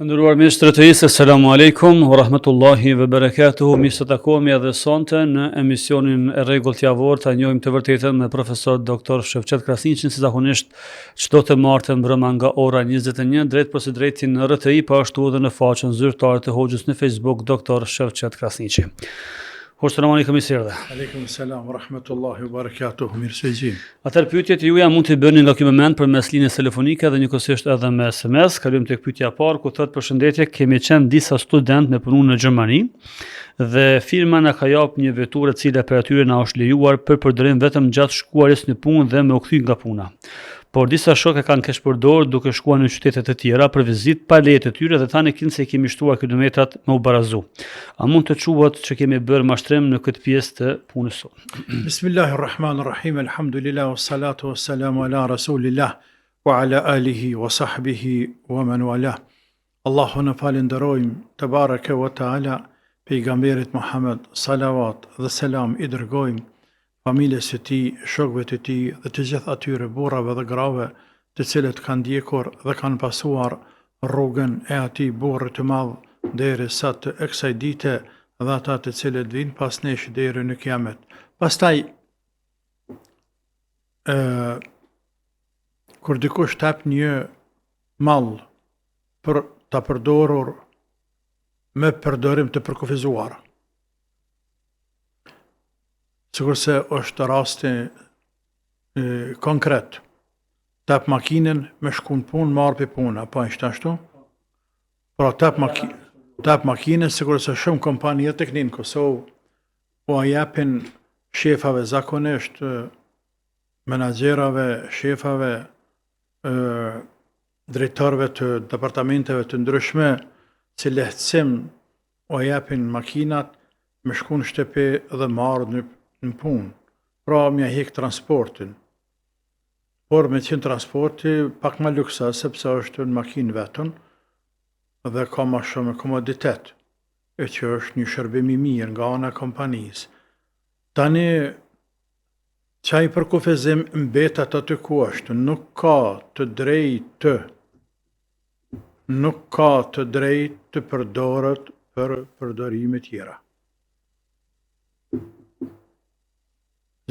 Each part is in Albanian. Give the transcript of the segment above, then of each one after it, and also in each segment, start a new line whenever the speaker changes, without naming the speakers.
Të nderuar miq të RTI-së, selamu alejkum, wa rahmetullahi ve berekatuhu, mirë se takohemi edhe sonte në emisionin e rregullt javor ta njohim të vërtetën me profesor Dr. Shefqet Krasniqin, si zakonisht çdo të martë mbrëma nga ora 21, drejtpërsëdrejti në RTI, po ashtu edhe në faqen zyrtare të hoxhës në Facebook, Dr. Shefqet Krasniqi. Hoxhë, selamu alejkum, mirë se erdhe.
Alejkum selam, rahmetullahi wa barakatuh, mirë se ju gjej.
Atëherë pyetjet e juaja mund t'i bëni nga ky moment përmes linjës telefonike dhe njëkohësisht edhe me SMS. Kalojmë tek pyetja e parë ku thotë përshëndetje, kemi qenë disa student me punu në Gjermani dhe firma na ka jap një veturë e cila prej atyre na është lejuar për përdorim vetëm gjatë shkuarjes në punë dhe me u kthy nga puna. Por disa shokë e kanë keqpërdorur duke shkuar në qytete të tjera për vizitë pa leje të tyre dhe tani kinse i kemi shtuar kilometrat me u barazu. A mund të quhet që kemi bërë mashtrim në këtë pjesë të punës
sonë? Bismillahirrahmanirrahim, elhamdulillah, wassalatu wassalamu ala rasulillah, wa ala alihi wa sahbihi wa man wala. Allahun e falënderojmë, tebareke wa taala, pejgamberit Muhammed, salavat dhe selam i dërgojmë, familjes së tij, shokëve të tij dhe të gjithë atyre burrave dhe grave të cilët kanë ndjekur dhe kanë pasuar rrugën e atij burri të madh deri sot e kësaj dite dhe ata të cilët vijnë pas nesh deri në Kiamet. Pastaj ë kur dikush t'jep një mall për ta përdorur me përdorim të përkufizuar. Sikurse është rasti konkret, t'jep makinën me shku në punë, me ardh prej pune, apo është ashtu? Pra t'jep maki, t'jep makinën, sikurse shumë kompani edhe tek ne në Kosovë, ua japin shefave zakonisht, menaxherave, shefave, drejtorëve të departamenteve të ndryshme, si lehtësim ua japin makinat me shku në shtëpi dhe me ardhë në, në punë. Pra me ia hek transportin. Por me qenë transporti pak ma luksoz, sepse është në makinë vetën dhe ka ma shumë komoditet, e që është një shërbim i mirë nga ana e kompanisë. Tani, qaj përkufizim mbetet aty ku është, nuk ka të drejtë nuk ka të drejtë të përdoret për përdorime tjera.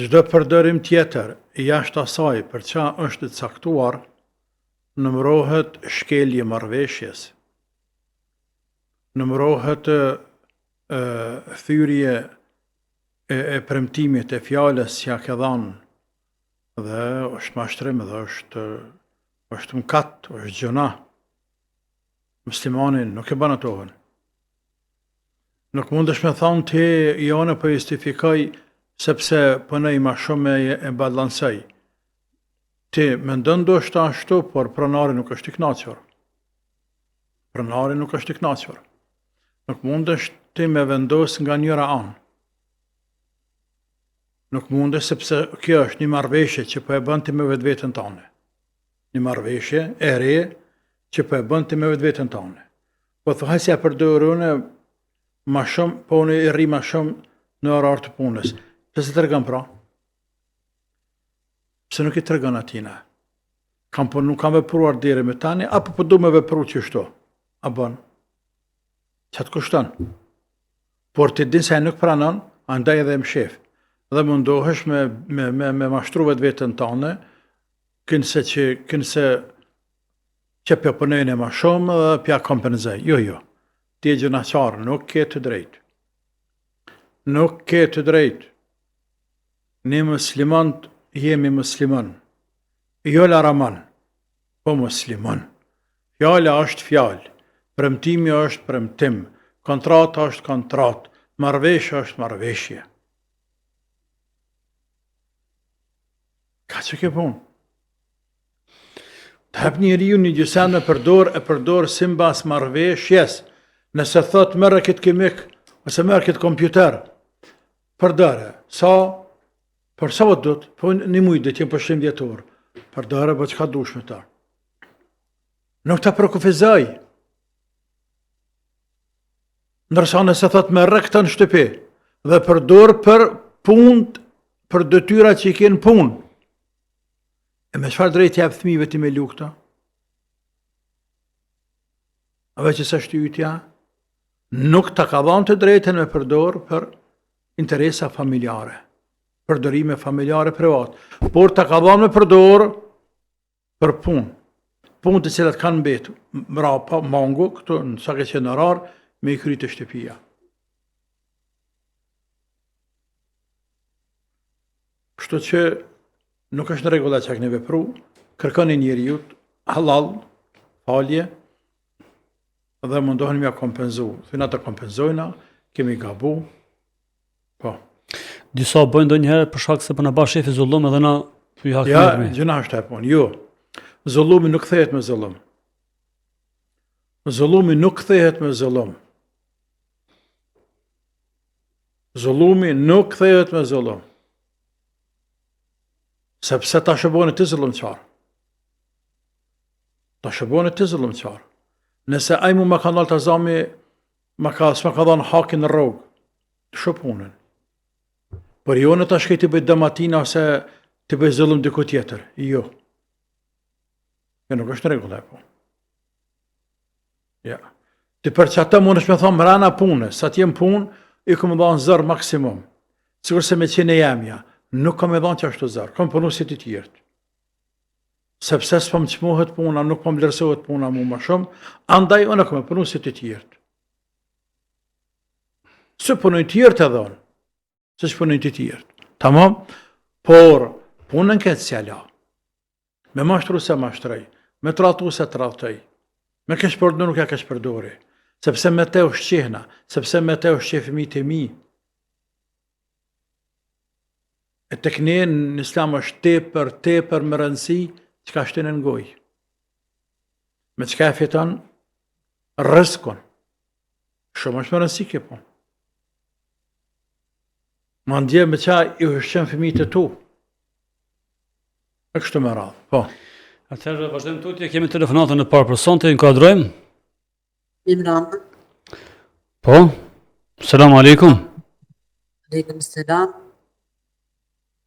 Çdo përdorim tjetër jashtë asaj për ça është caktuar, numërohet shkelje marrëveshjes, numërohet thyerje e, e premtimit e fjalës që ja ke dhanë dhe është mashtrim dhe është është mëkat, është gjynah. Muslimani nuk e bën ato. Nuk mundesh me thonë ti, jo unë po justifikoj sepse punoj ma shumë e, e balansoj. Ti mendon ndoshta ashtu, por pronari nuk është i kënaqur. Pronari nuk është i kënaqur. Nuk mundesh ti me vendos nga njëra anë. Nuk mundesh sepse kjo është një marrëveshje që po e bën ti me vetveten tënde. Një marrëveshje e re që po e bën ti me vetveten tënde. Po thua se ja përdor unë ma shumë, po unë i rri ma shumë në orar të punës. Pse s'e tregon pra? Pse nuk i tregon atina? Kam po nuk kam vepruar deri më tani, apo po du me vepru qështu? A bën? Ça të kushton? Por ti din se ai nuk pranon, andaj edhe e mshef. Dhe mundohesh me, me, me, me mashtru vetveten tane, kinse që, kinse që pja punoj ma shumë dhe pja kompenzoj. Jo, jo. Ti je gjynahqar, nuk ke të drejtë. Nuk ke të drejtë. Ne muslimant jemi musliman. Jo laraman, po musliman. Fjala është fjalë, premtimi është premtim, kontrata është kontratë, marrëveshja është marrëveshje. Kaq kjo punë. Ta jep njeriu një gjësend me përdor, e përdor simbas marrëveshjes. Nëse thot merre këtë kimik, ose merre këtë kompjuter, përdore, sa, për sa do të, po një muj do të jem pushim vjetor, përdore, po çka dush me ta. Nuk ta përkufizoj. Ndërsa nëse thot merre këtë në shtëpi dhe përdor për punë, për detyra që i ke në punë. E me çfarë drejtë jep fëmijëve ti me lu këta? A veç se është ytja, nuk ta ka dhanë të drejtën me përdor për interesa familjare, përdorime familjare privat, por ta ka dhanë me përdor për punë. Punë të cilat kanë mbetë mrapa, mangu, këtu në sa ke qenë në orar, me i kry te shtëpia. Kështu që nuk është në rregull ajo që keni vepru, kërkoni njeriut hallall, falje dhe mundoheni me ja kompenzu. Thujna të kompenzojna, kemi gabu.
Po. Disa bëjnë ndonjëherë për shkak se po na ba shefi zullum edhe na
po i hakmerremi. Ja, gjynah është ajo punë. Jo. Zullumi nuk kthehet me zullum. Zullumi nuk kthehet me zullum. Zullumi nuk kthehet me zullum. Sepse tash e bone ti zullumqar. Tash e bone ti zullumqar. Nëse ai mu ma ka nalë ta zami, ma ka, s'ma ka dhanë hakin në rrogë, lësho punën. Por jo unë tash shkoj t'i bëj dëm atina ose t'i bëj zullum diku tjetër. Jo. Jo, nuk është në rregull ajo punë. Ja. Ti për qatë mundesh me thonë mrena punës, sa t'jem n'punë, i kom dhanë zor maksimum. Sikurse me qenë e jemja, nuk kam me dhanë qashtu zor, kam punu si të tjerët. Sepse s'po më çmohet puna, nuk po më vlerësohet puna mu ma shumë, andaj unë kam me punu si të tjerët. Si punojnë tjerët edhe unë, siç punojnë të tjerët. Tamam, por punën këtë s'ja la. Me mashtru s'e mashtroj, me tradhtu s'e tradhtoj, me keqpërdor nuk e keqpërdori, sepse me te ushqehna, sepse me te ushqej fëmijët e mi. E tek ne në islam është tepër, tepër me rëndësi, çka shtin në gojë. Me çka e fiton rrëzkun. Shumë është me rëndësi kjo punë. Mandej me ça i ushqen fëmijët e tu. E kështu me radhë, po.
Atëherë vazhdojmë tutje, kemi telefonatën e parë për sonte, inkuadrojmë.
Mirëmbrëma.
Po. Selam aleikum.
Aleikum selam.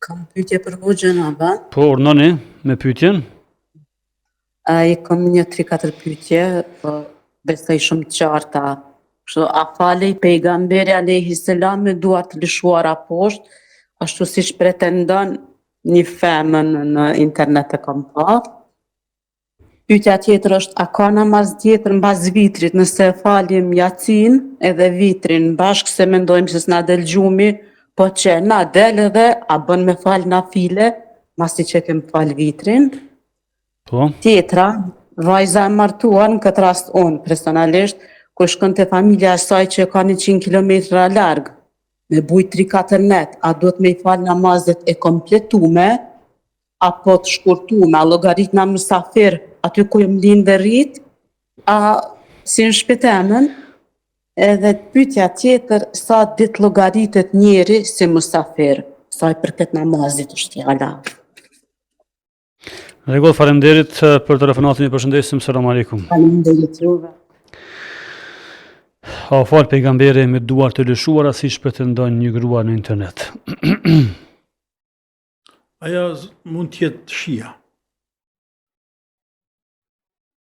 Kam pyetje për hoxhën a
ban? Po, urdhnoni me pyetjen.
I kam një 3-4 pyetje, po besoj shumë të qarta. Kështu, a falej pejgamberi alayhi selam me duar të lëshuara poshtë, ashtu siç pretendon një femër në internet e kam pa. Pyetja tjetër është, a ka namaz tjetër mbas vitrit, nëse e falim jacin edhe vitrin bashkë se mendojmë se s'na del gjumi, po që na del edhe, a bën me fal nafile, masi që kem fal vitrin?
Po.
Tjetra, vajza e martuar, në këtë rast unë, personalisht, kur shkon te familja e saj që e ka 100 km larg, me bujt 3-4 net, a duhet me i falë namazet e kompletume, apo të shkurtume, a llogaritna musafir, aty ku jam lind dhe rrit, a si në shpi temen, edhe pyetja tjetër, sa ditë llogaritet njeri si musafir, sa i përket namazit është fjala.
Në rregull, faleminderit për telefonatën, ju përshëndesim, selam aleikum.
Faleminderit juve.
A u fal pejgamberi me duar të lëshuara siç pretendon një grua në internet.
Ajo mund të jetë shia.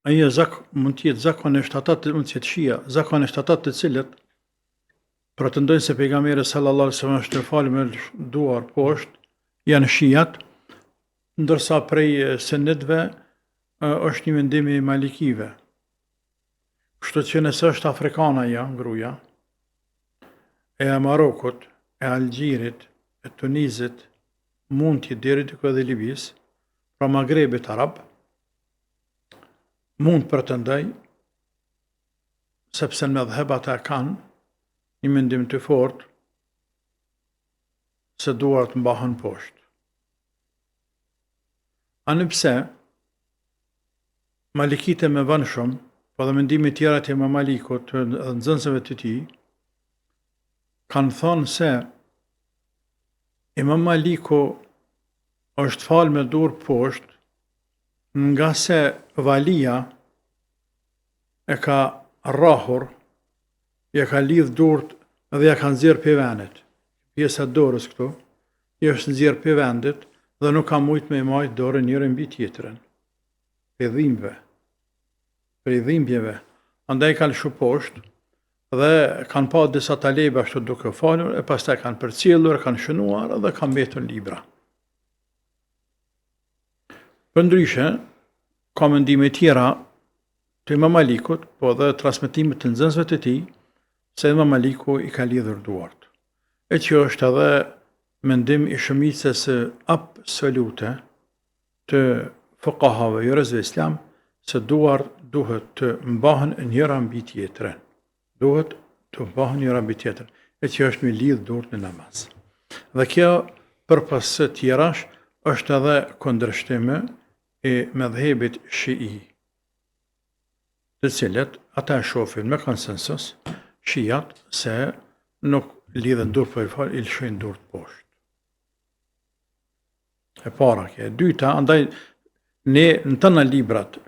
Ajo zak mund të jetë zakonisht ata të mund të jetë shia, zakonisht ata të cilët pretendojnë se pejgamberi sallallahu alaihi wasallam është falë me duar poshtë, janë shiat, ndërsa prej sunitëve është një mendim i malikive. Kështu që nëse është afrikane ajo, gruaja, e Marokut, e Algjirit, e Tunizit, mund të jetë deri diku edhe Libisë, pra Magrebit Arab, mund të pretendoj sepse në medhheb ata kanë një mendim të fortë se duart mbahen poshtë. Ani pse, Malikit e mëvonshëm, po dhe mendime tjera të Imam Malikut dhe nxënësve të tij, kanë thonë se Imam Maliku është falë me durë poshtë, ngase valia e ka rrahur, ja ka lidh durt dhe ja ka nxjerr prej vendit. Pjesa e dorës këtu i është nxjerr prej vendit dhe nuk ka mujt me e majt dorën njërën mbi tjetrën. Prej dhimbjeve. Prej dhimbjeve. Andaj i ka lëshu poshtë dhe kanë pa disa talebe ashtu duke u falur e pastaj kanë përcjellur, kanë shënuar dhe kanë mbetur në libra. Përndryshe, ka mendime tjera të Imam Malikut, po dhe transmetime të nxënësve të tij, se Imam Maliku i ka lidhur duart. E që është edhe mendim i shumicës absolute të fukahave, juristëve islam, se duart duhet të mbahen njëra mbi tjetrën. Duhet të mbahen njëra mbi tjetrën, e që është me lidh duart në namaz. Dhe kjo përpos së tjerash është edhe kundërshtim i medhhebit shii, të cilët ata e shofin me konsensus shiat se nuk lidhen duart po i fal, i lëshojnë duart poshtë. E para kjo. E dyta, andaj ne në tëna librat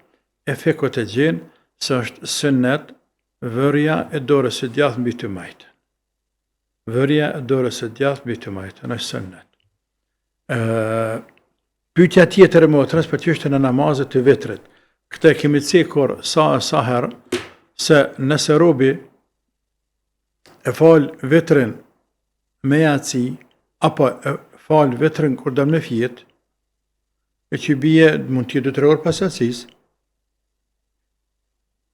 e fikhut e gjen se është sunnet vërja e dorës së djathtë mbi të majtën. Vërja e dorës së djathtë mbi të majtën është sunnet. Ë pyetja tjetër e motrës për çështjen e namazit të vitrit. Këtë e kemi cekur sa e sa herë se nëse robi e fal vitrin me jaci, apo e fal vitrin kur don me fjet, e që bie mund të jetë 2-3 orë pas jacisë,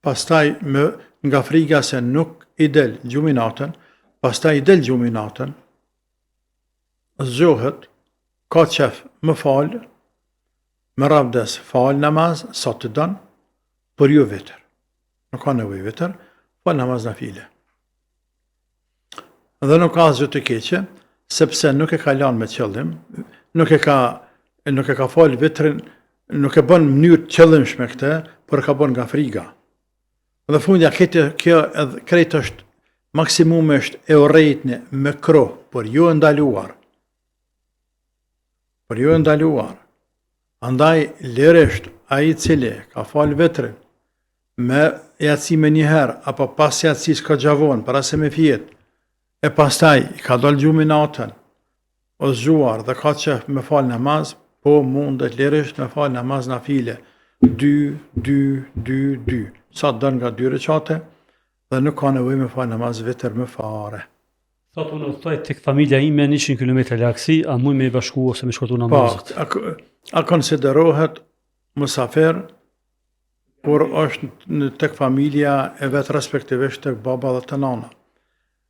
pastaj me nga friga se nuk i del gjumi natën, pastaj i del gjumi natën, zgjohet, ka qef me fal, merr abdes fal namaz, sa të don, por jo vitër. Nuk ka nevojë vitër, fal namaz nafile. Dhe nuk ka asgjë të keqe, sepse nuk e ka lanë me qëllim, nuk e ka nuk e ka fal vitrin, nuk e bën në mënyrë të qëllimshme këtë, por e ka bën nga friga. Dhe fundja këtë kjo edhe krejt është maksimumi është e urrejtne mekruh, por jo e ndaluar. Por jo e ndaluar. Andaj lirisht ai i cili ka fal vitrin me jaci menjëherë apo pas jacisë goxha vonë para se me fjet e pastaj i ka dalë gjumi natën o zgjuar dhe ka qef me fal namaz po mundet lirisht me fal namaz nafile 2 2 2 2 sa të don nga dy reqate dhe nuk ka nevojë me fal namaz vitër më fare.
Thotë unë udhëtoj tek familja ime 100 km largësi, a muj me i bashku ose me shkurtu
namazet? Po, a, a konsiderohet musafir kur është në tek familja e vet respektivisht tek baba dhe te nana.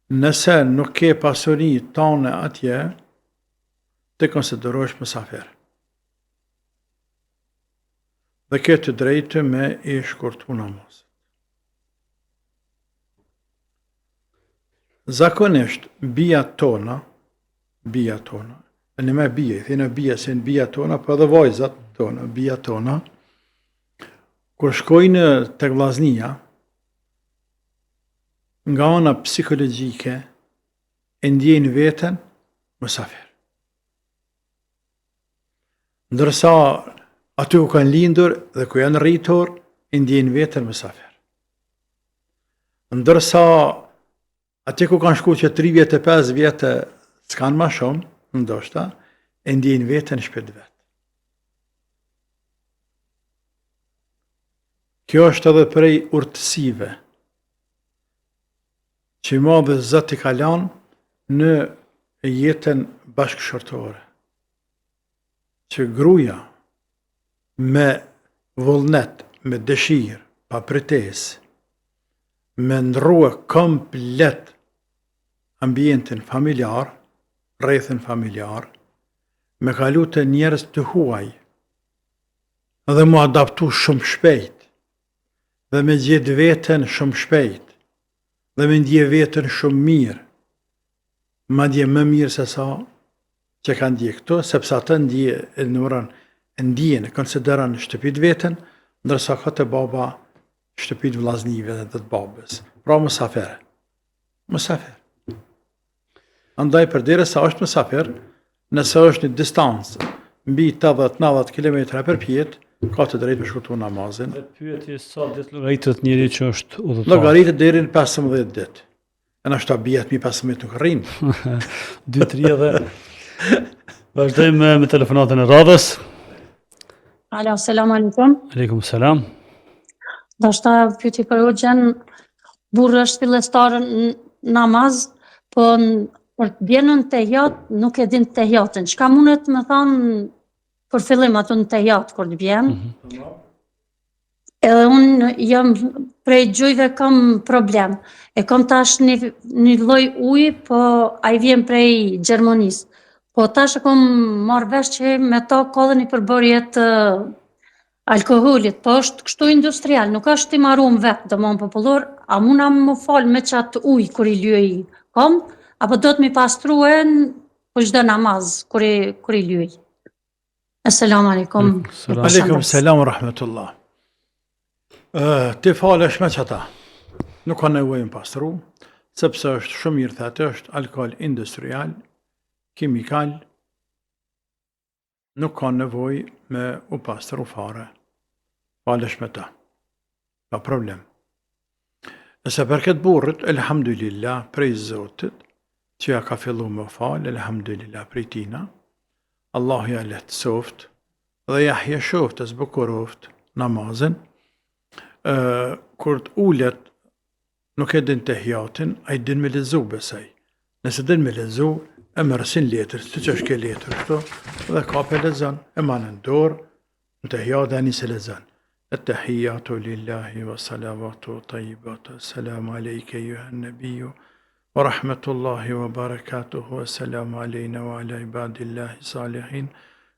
Nëse nuk ke pasuri tane atje, ti konsiderohesh musafir. Dhe ke të drejtë me i shkurtu namazet. Zakonisht, bijat tona, bijat tona, e në me bije, i thina bija, se në bijat tona, po edhe vajzat tona, bijat tona, kur shkojnë tek vllaznia, nga ana psikologjike, e ndjejnë veten musafir. Ndërsa aty ku kanë lindur dhe ku janë rritur, e ndjejnë veten musafir. Ndërsa atje ku kanë shku që 3 vjet e 5 vjet e s'kanë ma shumë, ndoshta, e ndjejnë veten n'shpi t'vet. Kjo është edhe prej urtësive që i madhi Zot i ka lanë në jetën bashkëshortore. Që gruja me vullnet, me dëshirë, pa pretesë, me ndrrue komplet ambientin familjar, rrethin familjar, me kalu te njerëz të huaj dhe mu adaptu shumë shpejt dhe me gjetë veten shumë shpejt dhe me ndje veten shumë mirë madje më mirë se sa që ka ndje këtu, sepse atë ndje e numëron, e ndjen, e konsideron shtëpi të veten, ndërsa ka te baba shtëpi të vllaznive dhe të babës. Pra musafir. Musafir. Andaj përderisa është musafir, nëse është një distancë mbi 80-90 km përpjetë, ka të drejtë me shkurtu namazin.
Dhe pyetje sa ditë llogaritet njeri që është
udhëtar? Llogaritet deri në 15 ditë. E ndoshta bijat mi 15 nuk rrinë.
2-3 edhe. Vazhdojmë me, me telefonatën e radhës.
Alo, selam aleikum.
Aleikum selam.
Dashta pyetje për hoxhën, burrë është fillestar në namaz, po kur të bjen në tehijat, nuk e din tehijatin. Çka mundet me thanë për fillim ato në tehijat kur të bjen? Mm -hmm. Edhe unë jam prej gjujve kam problem. E kam tash një, një lloj uji, po ai vjen prej Gjermanisë. Po tash e kam marrë vesh që me to ka dhe një përbërje të alkoholit, po është kështu industrial, nuk është i marum vetë, domethënë popullor, a muna m'u falë me qatë ujë kur i lyej komt, apo do të m'i pastrue për çdo namaz kur i, kur i lyej. Esselamu alaikum.
Alaikum selam rahmetullah. Uh, ti falesh me qata. Nuk ka nevojë me pastru, sepse është shumë mirë thatë, është alkohol industrial, kimikal, Nuk ka nevojë me u pastru fare. Falesh me ta. Pa problem. E sa përket burrit, elhamdulillah, prej Zotit, që ja ka fillu me u falë, elhamdulillah, prej tina, Allahu ja lehtësoftë, dhe ja hijeshoftë e zbukuroftë namazin, e, kur të ulet Nuk e din tehijatin, ai din me lexu besoj. Nëse din me lexu, e merr si n'letër, siç është kjo letër këtu, dhe kap e lexon, e man në dorë, në tehijat dhe nis e lexon. Ettehijatu lillahi wa salavatu wa tajibatu, selamu alejke ejjuhen nebiju, wa rahmetullahi wa barakatuhu, wa selamu alejna wa ala ibadillahi salihin,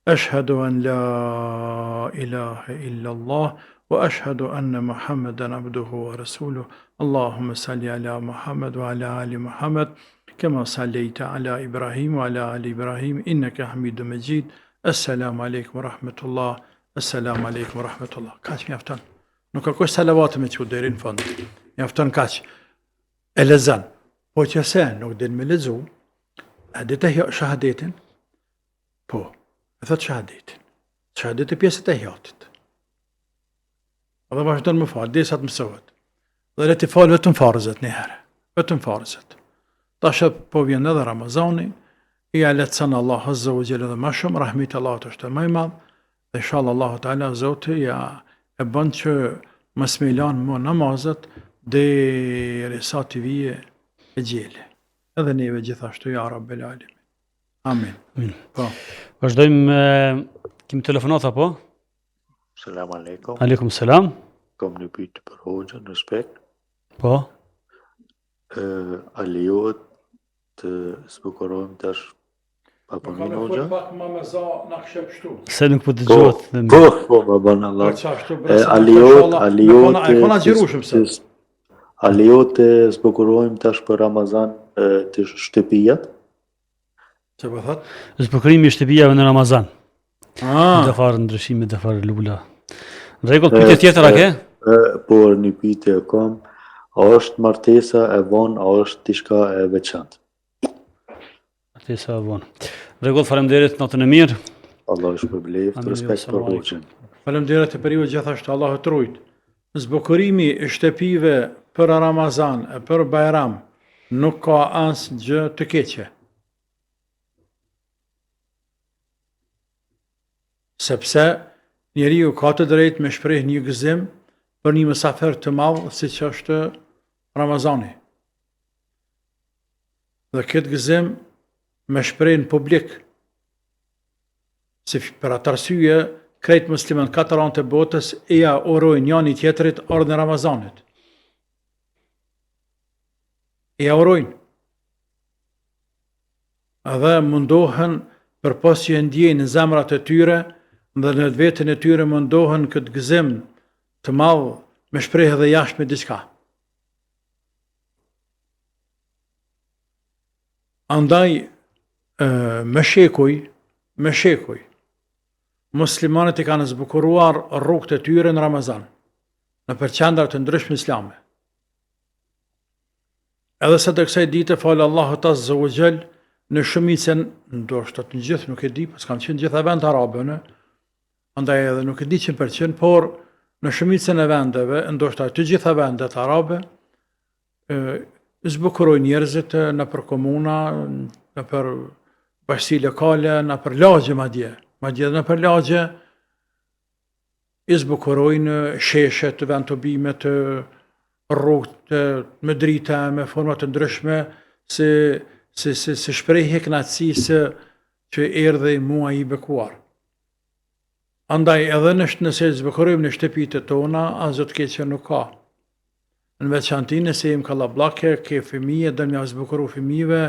Eshhedu en la ilahe illa Allah wa eshhedu enne Muhammeden abduhu wa resuluh Allahumme salli ala Muhammed wa ala ali Muhammed kema sallejte ala Ibrahim wa ala ali Ibrahim inneke hamidun mexhid Esselamu alejkum wa rahmetullah Esselamu alejkum wa rahmetullah Kaq mjafton Nuk kërkoj salavate me çu deri në fund Mjafton kaq E lexon Po qe se nuk din me lexu E di të shahadetin Po, e thotë shahadetin. Shahadeti pjesë e tehijatit. Dhe vazhdon me u falë, derisa të mësohet. Dhe le t'i falë vetëm farzet një herë. Vetëm farzet. Tash po vjen edhe Ramazani, ia lehtëson Allahu Azza wa Jalla edhe më shumë, rahmeti i Allahut është më i madh, dhe inshallah Allahu Teala Zoti ja e bën që mos me lanë më namazet derisa t'i vije exheli. Edhe neve gjithashtu ja Rabbel Alemin. Amin.
Amin. Po. Vazhdojmë me kemi telefonat apo?
Selam aleikum.
Aleikum selam.
Kam një pyetje për hoxhën, respekt.
Po.
Ë, a lejohet të zbukurojmë tash pa
Po
punë hoxha?
Pak më me za na kishe pështu.
Se nuk po dëgjohet
Po, po, po, më bën Allah.
Po çashtu
E, a lejohet, a lejohet
E kona xhirushëm se.
A lejohet të zbukurojmë tash për Ramazan të shtëpijat?
Çka po thot?
Zbukurimi i shtëpiave në Ramazan.
Ah.
Do farë ndryshime, do farë lula. Në rregull, pyetje tjetër a ke?
Por një pyetje e kam, a është martesa e vonë, a është diçka e veçantë?
Martesa e vonë. Në rregull, faleminderit, natën e mirë.
Allahu ju shpërbleftë, respekt për hoxhën.
Faleminderit për ju gjithashtu, Allahu të rujt. Zbukurimi i shtëpive për Ramazan e për Bajram nuk ka asgjë të keqe. Sepse njeriu ka të drejtë me shpreh një gëzim për një mësafer të madh siç është Ramazani. Dhe këtë gëzim me shpreh në publik Se për atë arsye, krejt muslimanët katër anët e botës ia urojnë njani tjetrit ardhjen e Ramazanit. Ia urojnë. Edhe mundohen përpos që e ndjejnë në zemrat e tyre dhe në veten e tyre mundohen këtë gëzim të madh me shpreh edhe jashtë me diçka. Andaj, me shekuj, me shekuj, muslimanët i kanë zbukuruar rrugët e tyre në Ramazan, nëpër qendra të ndryshme islame. Edhe sot e kësaj dite, falë Allahut Azza wa Jall, në shumicën, ndoshta të gjithë, nuk e di, po s'kam qenë gjitha vendet arabe, në, andaj edhe nuk e di 100%, por në shumicën e vendeve, ndoshta të gjitha vendet arabe, zbukurojnë njerëzit nëpër komuna, nëpër bashkësi lokale, nëpër lagje madje, madje edhe nëpër lagje. I zbukurojnë sheshet, vendtubimet, rrugët me drita, me forma të ndryshme, si, si, si, si shprehje kënaqësisë që erdhi muaji i bekuar. Andaj edhe në nëse zbukurojmë në shtëpitë tona, asgjë të keqe nuk ka. Në veçanti nëse jemi kallabllake, ke fëmijë, do me jau zbukuru fëmijëve,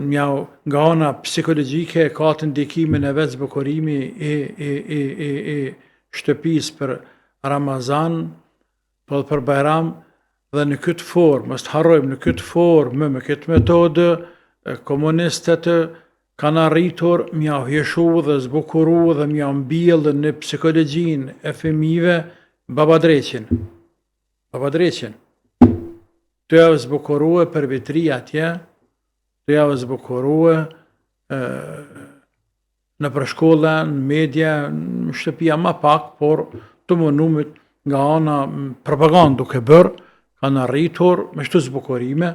mja nga ana psikologjike ka atë ndikimin e vet zbukurimi i, i, i, i, i shtëpisë për Ramazan, po edhe për Bajram, dhe në këtë formë, mos të harrojmë, në këtë formë, me këtë metodë, komunistët kanë arritur me jau hijeshu dhe zbukuru dhe me jau mbjellë në psikologjinë e fëmijëve babadreqin. Babadreqin. Tu jau zbukurue për vitri atje, tu jau zbukurue nëpër shkolla, në media, në shtëpia ma pak, por të munumit nga ana propagandë duke bërë, kanë arritur me shtu zbukurime,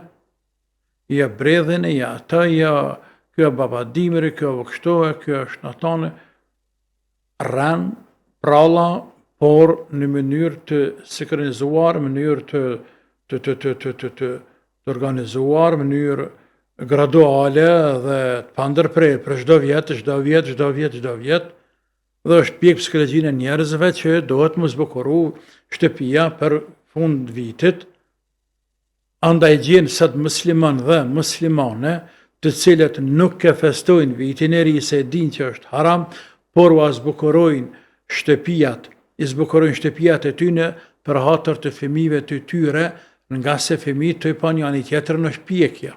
ja bredhin, ja atë, ja kjo baba dimri, kjo kështu, kjo është natane, rrenë, pralla, por në mënyrë të sinkronizuar, në mënyrë të të të të të të të të organizuar, në mënyrë graduale dhe të pandërprerë për çdo vjet, çdo vjet, çdo vjet, çdo vjet, dhe është pjek psikologjinë e njerëzve që duhet m'u zbukuru shtëpia për fund vitit, Andaj gjen sot musliman dhe muslimane, të cilët nuk e festojnë vitin e ri se e dinë që është haram, por ua zbukurojnë shtëpiat, i zbukurojnë shtëpiat e tyne për hatër të fëmijëve të tyre, ngase fëmijët tu e pa njani tjetrin është pjekja.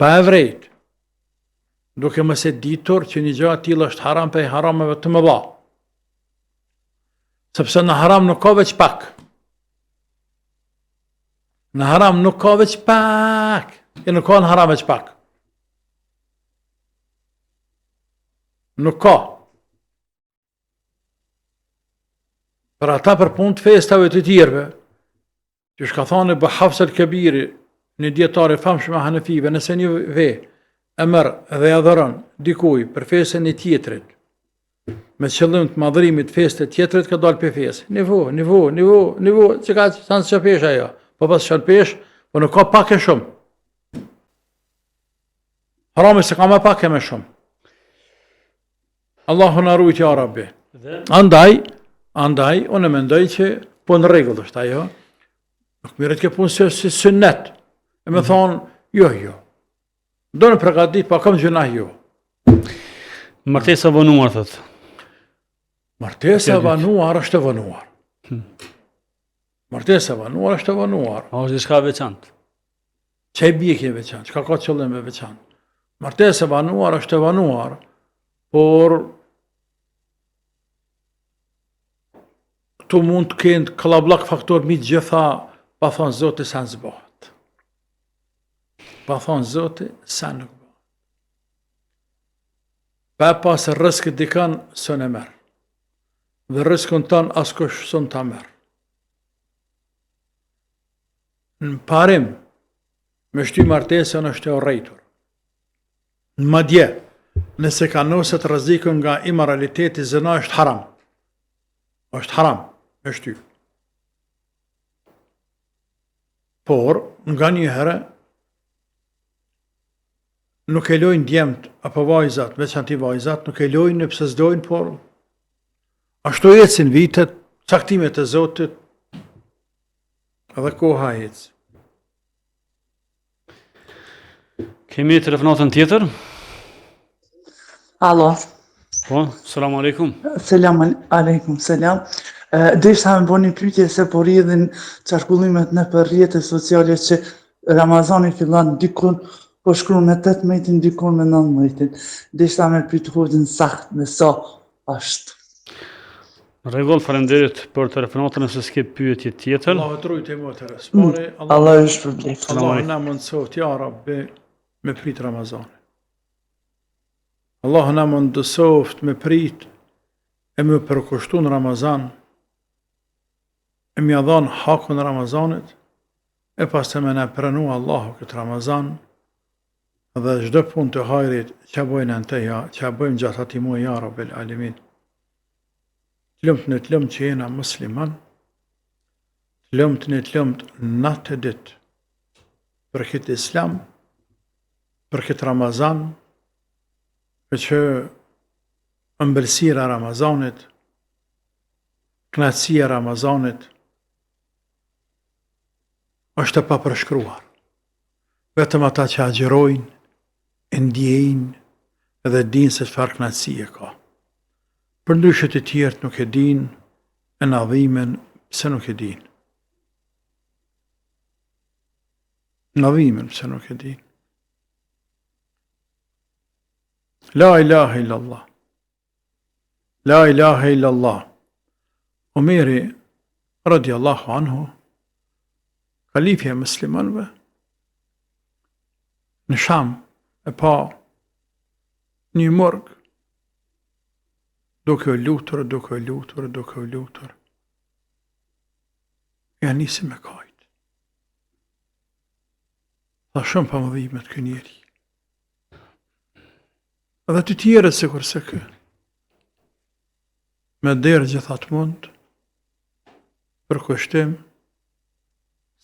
Pa e vrejt, duke mos e ditur që një gjë e tillë është haram prej harameve të mëdha. Sepse në haram nuk ka veç pak. Në haram nuk ka veç pak. E nuk ka në haram veç pak. Nuk ka. Për ata për punë të festave të tjerëve, qysh ka thonë Ebu Hafs el Kebiri, një dijetar i famshëm i hanefive, nëse një ve e merr dhe ia dhuron dikuj për festën e tjetrit, me qëllim të madhrimit festës tjetrit ka dalë prej fesë. Nivo, nivo, nivo, nivo, që ka sanë që peshë ajo. Po pas që peshë, po nuk ka pak e shumë. Harami s'e ka me pak e me shumë. Allahu na rujt ja Rabbi. Andaj, andaj, unë mendoj që po në rregull është ajo. Nuk merret kjo punë si, si synnet. E me mhm. thonë, jo, jo. Do në përgatit, pa kam gjynah jo.
Martesa vonuar, thotë.
Martesa vonuar është e vonuar. Hmm. Martesa vonuar është e vonuar.
A është diçka e veçantë?
Çka i bie kjo e veçantë? Çka ka qëllim e veçantë? Martesa vonuar është e vonuar, por këtu mund të kenë kallabllak faktor mi gjitha, pa thonë Zoti sen s'bohet. Pa thonë Zoti sen nuk bëhet. Pa e pas rrësk dikën, s'un e merr. Dhe rrëskun tënd askush s'un ta merr. Në parim, me shty martesën është e urrejtur. Madje, nëse kanoset rreziku nga imoraliteti, zina është haram. është haram me shty. Por, nganjëherë, nuk e lojnë djemt apo vajzat, veçanti vajzat, nuk e lojnë pse s'dojnë, por ashtu ecin vitet, caktimet e Zotit, edhe koha ecë.
Kemi telefonatën tjetër?
Alo.
Po, selam aleikum.
Selam aleikum, selam. Deshta me bo një pyetje se po rrjedhin qarkullimet nëpër rrjete sociale që Ramazani fillon dikun, po shkruan me 18-in, dikun me 19-in. Deshta me pyet hoxhën sakt me sa është.
Në rregull, faleminderit për telefonatën nëse s'ke pyetje tjetër.
Allahu të rujtë motër. S'pari,
mm, Allahu ju shpërbleftë.
Allahu na mundësoftë ja Rabbi me prit Ramazanin. Allahu na mundësoftë me prit e me përkushtu në Ramazan e me ia dhanë hakun Ramazanit e pastaj me na pranu Allahu këtë Ramazan dhe çdo punë të hajrit që bëjnë në të ja, që bëjmë gjatë atij muaji ja Rabbel Alemin. Të lumtë ne të lumtë që jena musliman, të lumtë ne të lumtë natë e ditë për këtë islam, për këtë Ramazan, për që ëmbëlsira e Ramazanit, kënaqësia e Ramazanit, është e papërshkruar. Vetëm ata që agjërojnë, e ndjejnë dhe dinë se çfarë kënaqësie ka. Përndryshe të tjerët nuk e dinë, e na dhimen pse nuk e dinë. Na dhimen pse nuk e dinë. La ilaha illallah. La ilaha illallah. Omeri radiallahu anhu, kalifja e muslimanëve, në Sham e pa një murg duke u lutur, duke u lutur, duke u lutur. Ja nisi me kajt. Tha shumë po më dhimet ky njeri. Dhe të tjerët sikurse ky. Me derdh gjithë atë mund, përkushtim,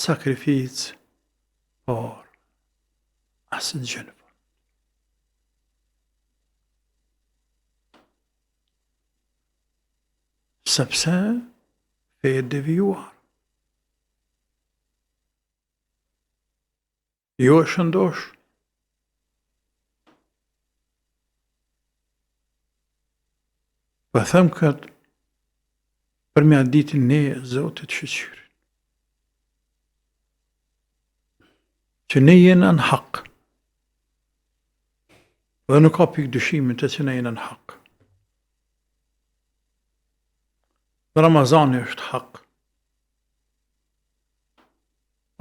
sakrificë, por asgjë në fund. Sepse fe e devijuar. Jo e shëndosh. Po e them këtë për me ia ditë ne Zotit shyqyrin. Që ne jena në hak. Dhe nuk ka pikë dyshimi të që ne jena në hak. Dhe Ramazani është hak.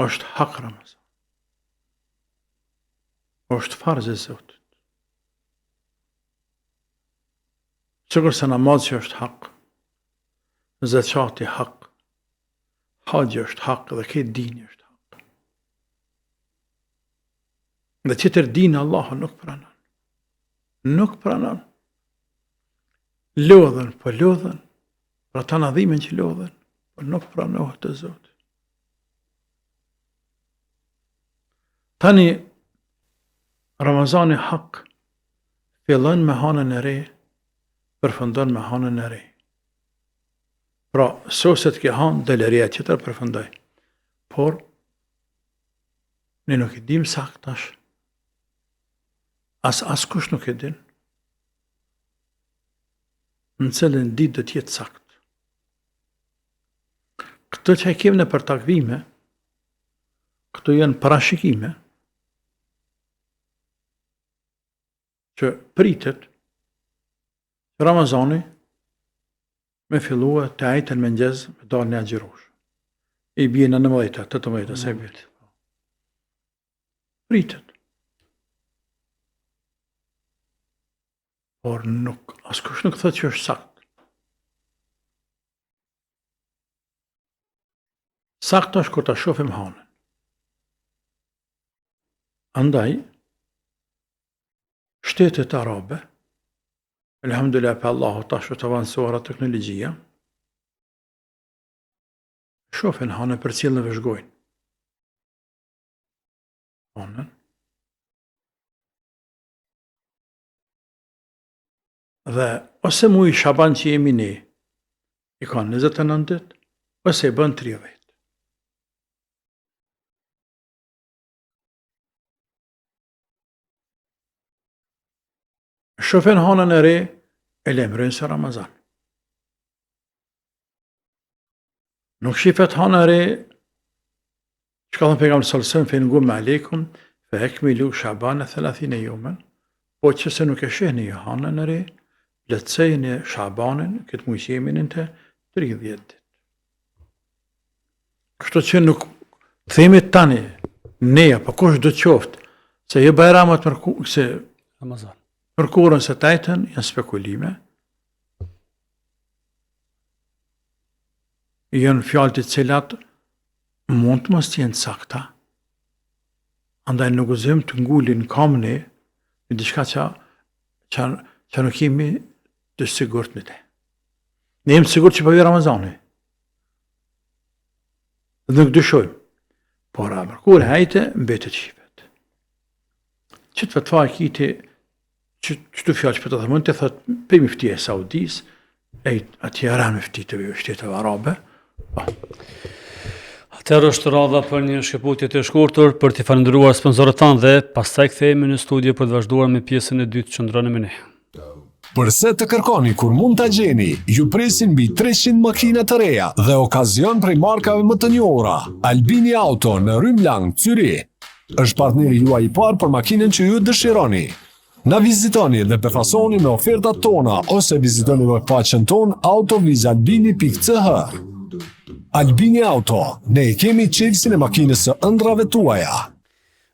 Është hak Ramazan. Është farz i Zotit. Sikurse namazi që është hak, zeqati hak, haxhi është hak dhe krejt dini është hak. Dhe tjetër din Allahu nuk pranon. Nuk pranon. Lodhen, po lodhen, për ata na dhimen që lodhen, po nuk pranohet te Zoti. Tani, Ramazani hak, fillon me hanën e re, përfundon me hanën e re. Pra, soset ke hanë, del e reja tjetër përfundoj. Por, ne nuk e dim sakt tash. As askush nuk e din. Në cilën ditë do të jetë sakt. Këto që e kemi nëpër takvime, këto janë parashikime, që pritet që Ramazani me fillua të enjten mëngjes me dalë në agjërush. I bie në 19, 18, se bie. Pritet. Por nuk, askush nuk thotë që është sakt. Sakt është kur ta shohim hanën. Andaj, shtetet arabe, elhamdulillah prej Allahut tash është avancuar teknologjia, shofin hanën përcjellin e vëzhgojnë. Hanën. Dhe ose muji Shaban që jemi ne, i ka 29 ditë, ose i bën 30. Shofin hanën e re, e lajmërojnë se Ramazan. Nuk shifet hana e re, Çka thonë pejgamberi sallallahu alajhi wasallam fe in gumme alejkum fe ekmilu shabane thelathine jeumen, po që se nuk e shihni ju hanën e re, plotësojeni shabanin, këtë muj që jemi në të, 30 ditë. Kështu që nuk themi tani, ne apo kush do qoftë, se jo bajramat mërku, se
Ramazan.
Mërkurën se të enjten, janë spekulime, janë fjalë të cilat mund të mos jenë të sakta, andaj nuk guxojmë të ngulim kamën ne në diçka që, që, që nuk jemi të sigurt në te. Ne jemi të sigurt që po vjen Ramazani. Dhe nuk dyshojmë. Por a mërkurë e ejte, mbetet shifet. Qët fetva e kiti, që qëto fjalë që po të them, të thot, prej myftie e Saudis, e atje ra myfti të shteteve arabe, po.
Atëherë është radha për një shkëputje të shkurtër për t'i falënderuar sponsorët tanë dhe pastaj kthehemi në studio për të vazhduar me pjesën e dytë qëndroni me ne.
Përse të kërkoni kur mund ta gjeni? Ju presin mbi 300 makina të reja dhe okazion prej markave më të njohura. Albini Auto në Rümlang, Cyrih është partneri juaj i parë për makinën që ju dëshironi. Na vizitoni dhe befasoni me ofertat tona ose vizitoni webfaqen tonë autovizalbini.ch. Albini Auto, ne e kemi çelësin e makinës së ëndrrave tuaja.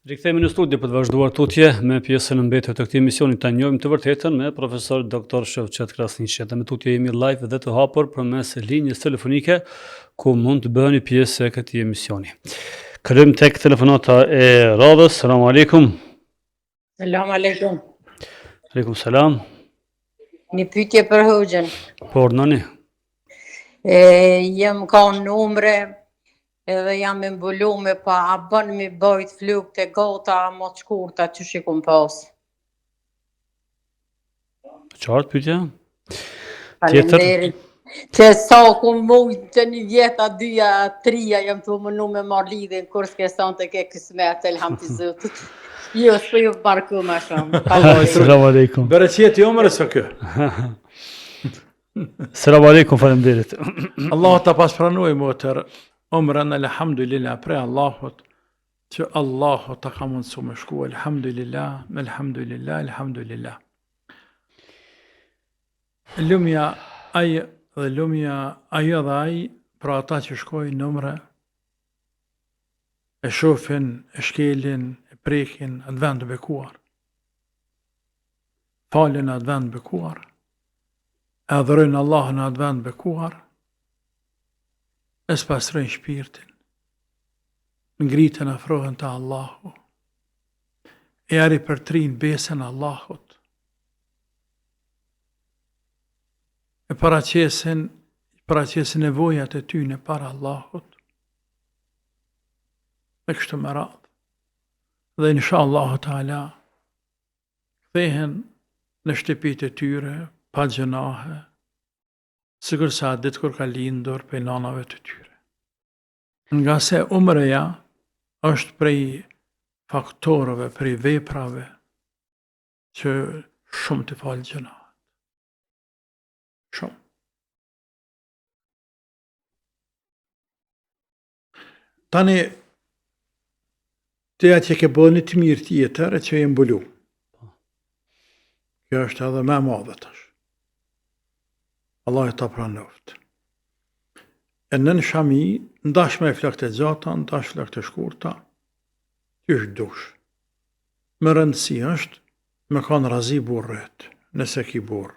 Rikthehemi në studio për të vazhduar tutje me pjesën e mbetur të këtij emisioni ta njohim të vërtetën me profesor Dr. Shefqet Krasniqi. Dhe më tutje jemi live dhe të hapur përmes linjës telefonike ku mund të bëheni pjesë e këtij emisioni. Kalojmë tek telefonata e radhës. Selam aleikum.
Selam aleikum.
Aleikum selam.
Një pyetje për hoxhën.
Po urdhnoni.
E jam kanë në umre edhe jam e mbulume pa a bën mi bajt flokët e gata a më të shkurta qysh i kum pas.
Qartë pyetja?
Tjetër? Që sa ku mujt të një vjeta, dyja, trija, jam tu menu me marrë lidhjen, kur s'ke sonte ke kësmet, elhamdi Zotit. Jo, s'po ju marr ma
shumë. Selam aleikum.
Bereqeti umrës o
kë. Selam aleikum, faleminderit.
Allahu ta pas pranue motër, umrën, elhamdulillah, prej Allahut, që Allahu ta ka mundësu me shku, elhamdulillah, elhamdulillah, elhamdulillah. Lumja ai dhe lumja ajo dhe ai, pra ata që shkojnë në umre, e shofin, e shkelin, e prekin atë vend të bekuar. Falen në atë vend të bekuar. E adhurojnë Allahun në atë vend të bekuar. E spastrojnë shpirtin. Ngriten afrohen te Allahu. E ja ripërtrijnë besën Allahut. E paraqesin, paraqesin nevojat e tyne para Allahut. E kështu me radhë. Dhe insha Allahu Teala kthehen në shtëpitë e tyre pa gjynahe, sikurse atë ditë kur ka lindur prej nanave të tyre. Ngase umreja është prej faktorëve, prej veprave që shumë të fal gjynahet. Shumë. Tani, ti atje ke bërë një të mirë tjetër e që je mbulu. Po. Kjo është edhe më e madhe tash. Allahu ta pranoftë. E nën shami, n'dash me flokët e gjata, n'dash flokët e shkurta, qysh dush. Me rëndësi është me kanë razi burri, nëse ki burrë.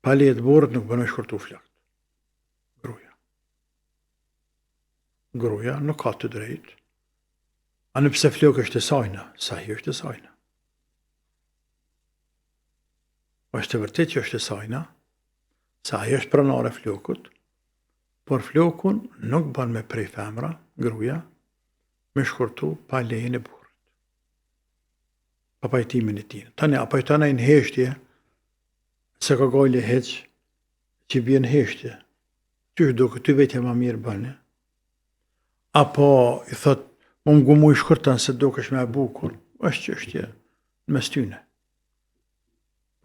Pa leje të burrit nuk bën me shkurtu flokët. Gruja. Gruja nuk ka të drejtë. Ani pse floku është e sajna, sahi është e sajna. Është e vërtetë që është e sajna, se ajo është pronare e flokut, por flokun nuk bën me pre femra, gruja, me shkurtu pa lejen e burrit. Pa pajtimin e tij. Tani, a pajton ai në heshtje, s'e ka gajle hiç, që bie në heshtje. Qysh duket ty vetja ma mirë bëne. Apo i thot, mu më gumu i shkurton se dukesh ma e bukur, është çështje në mes tyne.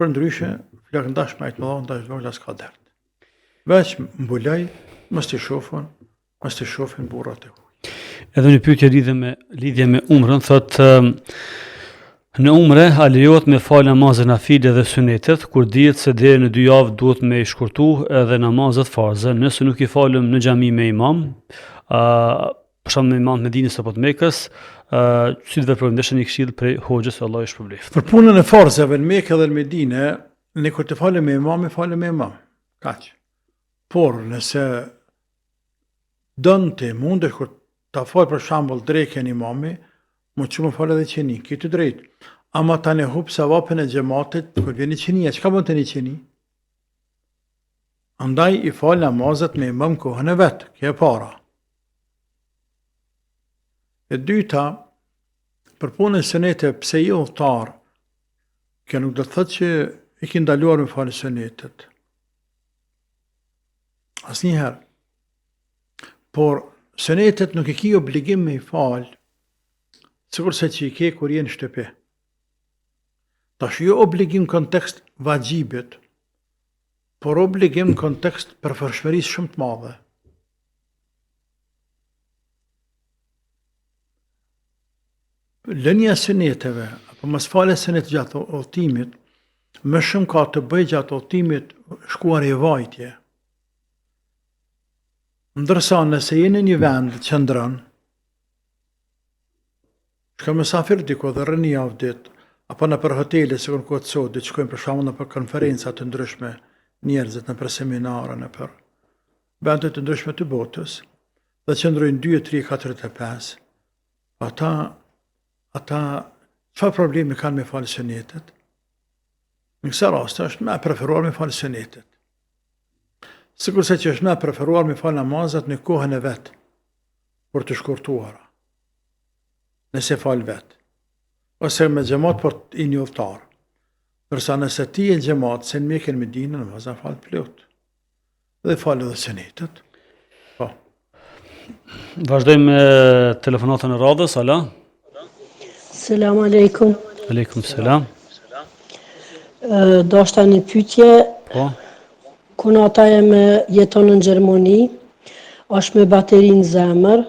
Përndryshe, flokët n'dash me majtë të mëdha, n'dash të vogla s'ka dert. Veç mbuloj, mos t'i shofin, mos t'i shofin burrat e
huj. Edhe një pyetje lidhje me lidhje me umrën, thotë në umre a lejohet me fal namazet nafile dhe synetet kur dihet se deri në dy javë duhet me i shkurtu edhe namazet farze, nëse nuk i falëm në xhami me imam, ë për shembull me imam të Medinës apo të Mekës, ë si të veprojmë desha një këshillë prej hoxhës Allahu ju
shpërbleftë. Për punën e farzeve në Mekë dhe në Medinë, ne kur të falem me imam, e falem me imam. Kaq. Por nëse don ti, mundesh kur ta fal për shembull drekën imami, m'u çu me fal edhe iqini, ki të drejtë. Ama tani hup sevapin e xhematit, kur vjen iqinia, çka bën tani iqini? Andaj i fal namazet me imam kohën e vet, kjo e para. E dyta, për punën e suneteve, pse je udhëtar, kjo nuk do të thotë që i ki ndaluar me falë sunetet. Asnjëherë. Por, sunetet nuk i ki obligim me i falë, sikurse që i ke kur je në shtëpi. Tash jo obligim kontekst vaxhibit, por obligim në kontekst preferueshmërisë shumë të madhe. Lënia e suneteve, apo mosfalja e sunetit gjatë udhëtimit, më shumë ka të bëjë gjatë udhëtimit shkuarje vajtje. Ndërsa nëse je në një vend qëndron, Shkon mysafir diku dhe rri një javë ditë, apo nëpër hotele sikur në kohë të sodit, shkojnë për shembull nëpër konferenca të ndryshme njerëzit nëpër seminare, nëpër vende të ndryshme të botës dhe qëndrojnë 2, 3, 4 e 5. Ata ata çfarë problemi kanë me falë sunetet? Në këso raste është më e preferuar me falë sunetet. Sikurse që është më e preferuar me falë namazet në kohën e vet, por të shkurtuara. Nëse fal vet, ose me xhemat por je një udhëtar. Ndërsa nëse ti je xhemat, se në Mekë në Medinë, namazin fal plot. Dhe fal edhe sunetet.
Po. Vazhdojmë me telefonatën e radhës, alo.
Selam aleikum.
Aleikum selam.
Doshta një pyetje.
Po.
Kunata jeme jeton në Gjermani, është me bateri në zemër,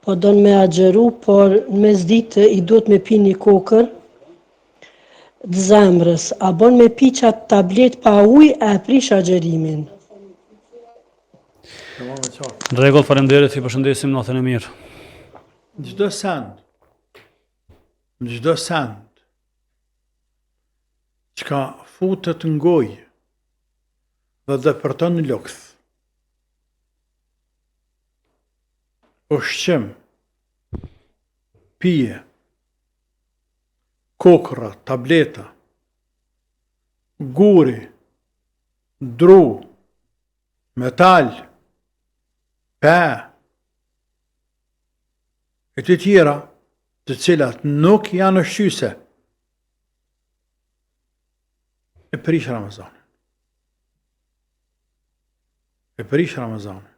po don me agjëru, por në mesditë i duhet me pi një kokër të zemrës. A bon me pi qat tabletë pa ujë, a e prish agjërimin?
Në rregull, faleminderit, ju përshëndesim natën e mirë.
Çdo send, çdo send, çka futet në gojë dhe depërton në lukth. Ushqim, pije, kokrra, tableta, guri, dru, metal, pe, e të tjera, të cilat nuk janë ushqyse, e prish Ramazanin. E prish Ramazanin.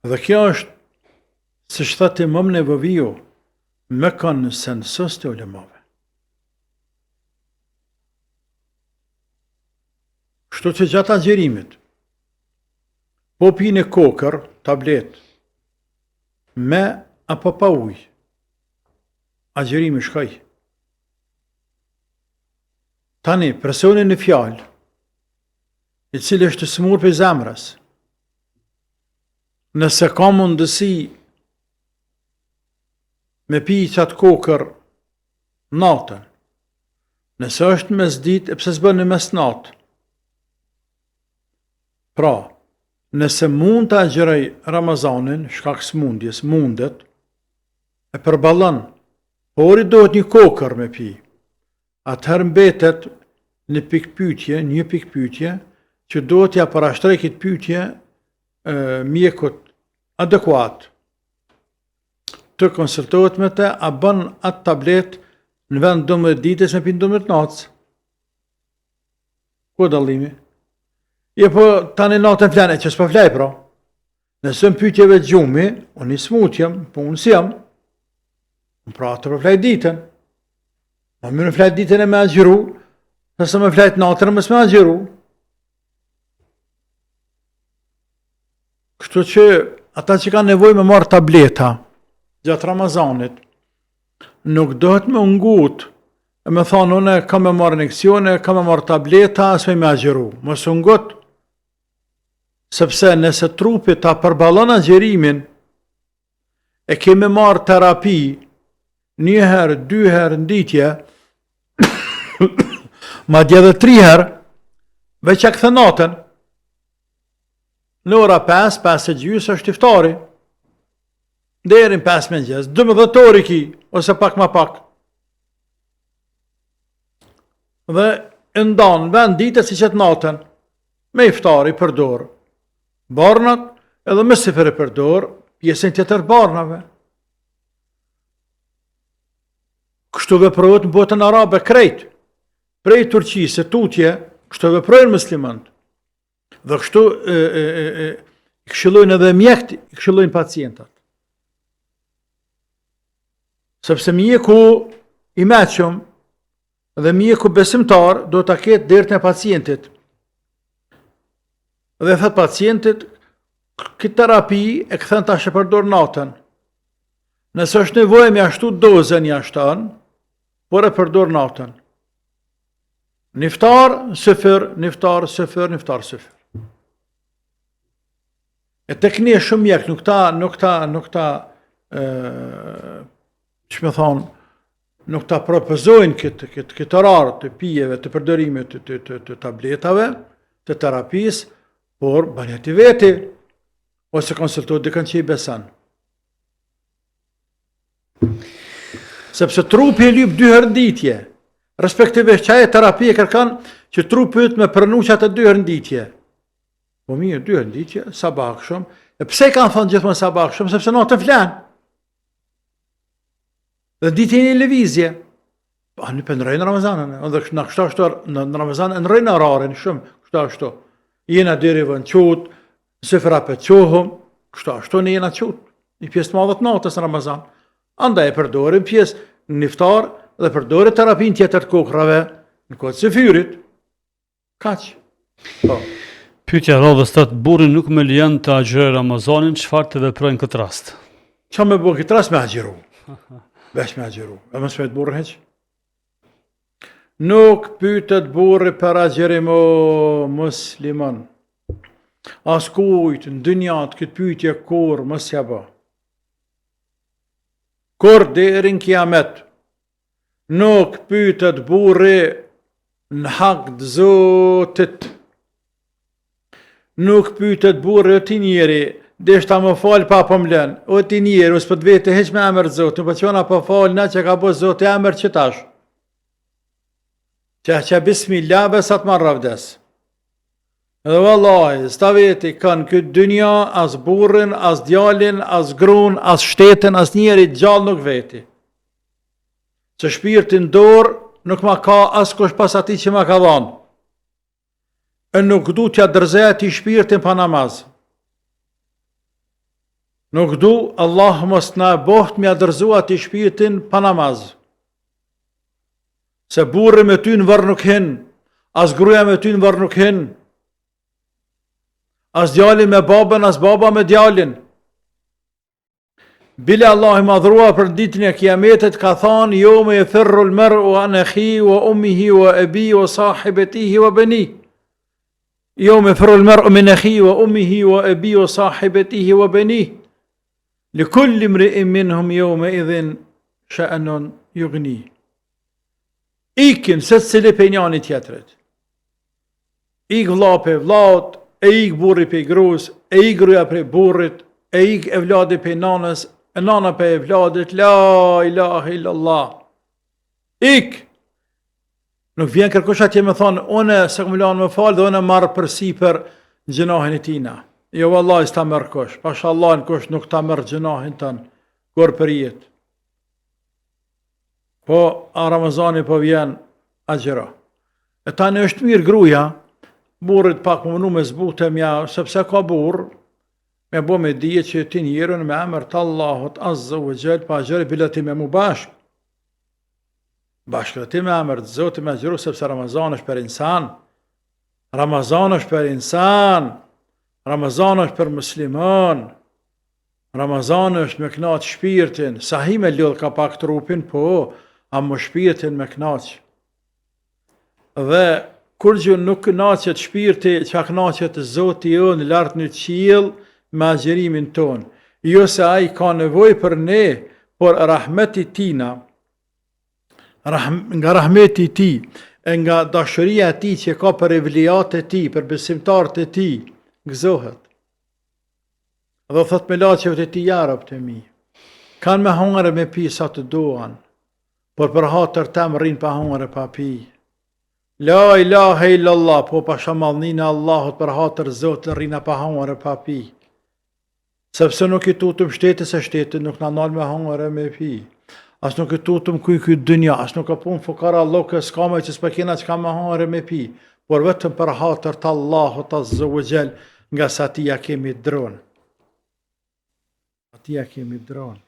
Dhe kjo është, siç thotë imam Neveviu, me konsensus të ulemave. Kështu që gjatë agjërimit, po pine kokërr, tabletë, me apo pa ujë, agjërimi shkoi. Tani, personi në fjalë, i cili është i sëmurë prej zemrës, nëse ka mundësi me pi qatë kokërr natën, nëse është mesditë, e pse s'bën në mesnatë? Pra, nëse mund të agjërojë Ramazanin, shkak sëmundjes, mundet, e përballon, por i duhet një kokërr me pi. Atëherë mbetet në pikëpyetje, një pikëpyetje që duhet t'ia parashtroj këtë pyetje mjekut adekuat. Të konsultohet me të, a bën atë tabletë në vend 12 ditës me pi 12 natës. Ku dallimi? Jo po tani natën flen, e që s'po flej pra. Nëse më pytje vetë gjumi, unë i smut jam, po unë si jam, unë pra të po flej ditën. Ma mirë me flejt ditën e me agjëru, sesa me flejt natën e mos me agjëru. Kështu që ata që kanë nevojë me marrë tableta gjatë Ramazanit, nuk duhet me u ngut e me thonë unë kam me marrë injeksione, kam me marrë tableta, s'muj me agjëru. Mos u ngut, Sepse nëse trupi ta përballon agjërimin, e ke me marrë terapi një herë, dy herë në ditë, madje edhe tri herë, veç e kthen natën. Në ora 5, 5 e gjysë është iftari. Deri në 5 mëngjes, 12 orë i ki, ose pak ma pak. Dhe E ndan vend ditës i qet natën. Me iftar i përdor barnat edhe me syfyr e përdor pjesën tjetër barnave. Kështu veprohet në botën arabe krejt. Prej Turqisë e tutje, kështu veprojnë muslimanët. Dhe kështu e, e, e, e, këshillojnë edhe mjekët, i këshillojnë pacientat. Sepse mjeku i meçëm dhe mjeku besimtar do ta ketë dertin e pacientit. Dhe thot pacientit, këtë terapi e kthen tash e përdor natën. Nëse është nevojë me ia shtu dozën ia shton, por e përdor natën. N'iftar, syfyr, n'iftar, syfyr, n'iftar, syfyr. E tek ne shumë mjek, nuk ta, nuk ta, nuk ta, e, qysh me thonë, nuk ta propozojnë këtë, këtë, këtë orar të pijeve, të përdorimit të, të, të, të tabletave, të terapisë, por bëne ti veti, ose konsulto dikën që i beson. Sepse trupi e lyp dy herë në ditje. Respektivisht qajo terapi e kërkon që trupi yt me pranu qatë dy herë në ditje. Po mirë, dy herë në ditje, sabah aksham. E pse kanë thënë gjithmonë sabah aksham? Sepse natën flen. Dhe ditën je në lëvizje. Pa, ne po ndrrojmë Ramazanin, dhe kështë, në kështu ashtu, në, në Ramazan e ndrrojmë orarin shumë, kështu ashtu. Jena deri vonë qut, Syfyr apet çohum, kështu ashtu ne jena qut, një pjesë të madhe të natës në Ramazan. Andaj e përdorim pjesë në iftar dhe përdorim terapinë tjetër të kokrrave në kohë të syfyrit. Kaq.
Po. Pyetja e radhës thotë burri nuk më lejon të agjëroj Ramazanin, çfarë të veproj në këtë
rast? Ça me bo në këtë rast me agjëru. Veç me agjëru. E mos me burrin hiç. Nuk pytet burri për agjërim o musliman. Askujt në dynja këtë pyetje kurrë mos ja bo. Kurrë deri në kiamet. Nuk pytet burri në hak të Zotit. Nuk pytet burri o ti njeri, deshta me fal pa po m'len. O ti njeri, s'po të veti hiç me emër të Zotit, po çona po fal na që ka bo Zoti emër qitash. Që që bismillah be sa të marr avdes. Edhe vallahi, s'ta veti kanë këtë dynja, as burrin, as djalin, as grun, as shtetin, as njeri gjallë nuk veti. Se shpirtin n'dorë nuk ma ka askush pas atij që ma ka dhanë. E nuk du t'ja dorëzoj atij shpirtin pa namaz. Nuk du, Allah mos na e boft me ja dorëzu atij shpirtin pa namaz. Se burri me ty në varr nuk hin, as gruja me ty në varr nuk hin, as djali me babën, as baba me djalin. Bile Allahu i madhëruar për ditën e kiametit ka thanë jeume jefirrul mer'u min ehihi wa ummihi wa ebihi wa sahibetihi wa beni. Jeume jefirrul mer'u min ehihi wa ummihi wa ebihi wa sahibetihi wa beni. Li kulli mri'in minhum jeume idhin she'nun jugni. Ikin secili pej njani tjetrit. Ik vlla pej vllaut, e ik burri pej grus, e ik gruja prej burrit, e ik evladi pej nanës, e nana pej evladit, la ilahe illallah. Ik! Nuk vjen kërkush atje me thonë, unë s'e kom lanë me falë dhe unë marr përsipër gjynahin e tina. Jo vallahi s'ta merr kush, pasha Allahin kush nuk ta merr gjynahin tënd, kurrë për jetë. Po, a Ramazani po vjen, agjëro. E tani është mirë gruja, burrit pak me munu me zbutë me ja, sepse ka burrë, me bo me dije që ti njeri me emër të Allahut Azza wa Jall, po agjëroj bile ti me mu bashkë. Bashkë dhe ti me emër të Zotit me agjëru, sepse Ramazan është për insan. Ramazan është për insan. Ramazan është për musliman. Ramazani është me knaq shpirtin, sahi me lodh ka pak trupin, po, ama shpirtin me knaq. Dhe kurgjë nuk knaqet shpirti, ça knaqet Zoti jonë lart në qiell me agjërimin tonë. Jo se ai ka nevojë për ne, por rahmeti i tina, rahm, nga rahmeti i tij, e nga dashuria e tij që ka për evliat e tij, për besimtarët e tij, gëzohet. Dhe u thotë melaqeve të tij ja robt e mi. Kanë me hongër e me pi sa të duan, por për hatër tem rrinë pa hongër e pa pi. La ilahe illallah, po pasha madhninë e Allahut për hatër Zotit rrina pa hangër e pa pi. Sepse nuk i tutëm shtetit se shteti nuk na nal me hangër e me pi. As nuk i tutëm kuj n'këtë dynja, as nuk ka punë fukarallëk e s'ka me që s'po kena çka me hangër e me pi. Por vetëm për hatër të Allahut azze ve xhel, ngase atij ja kemi dronë. Atij ja kemi dronë.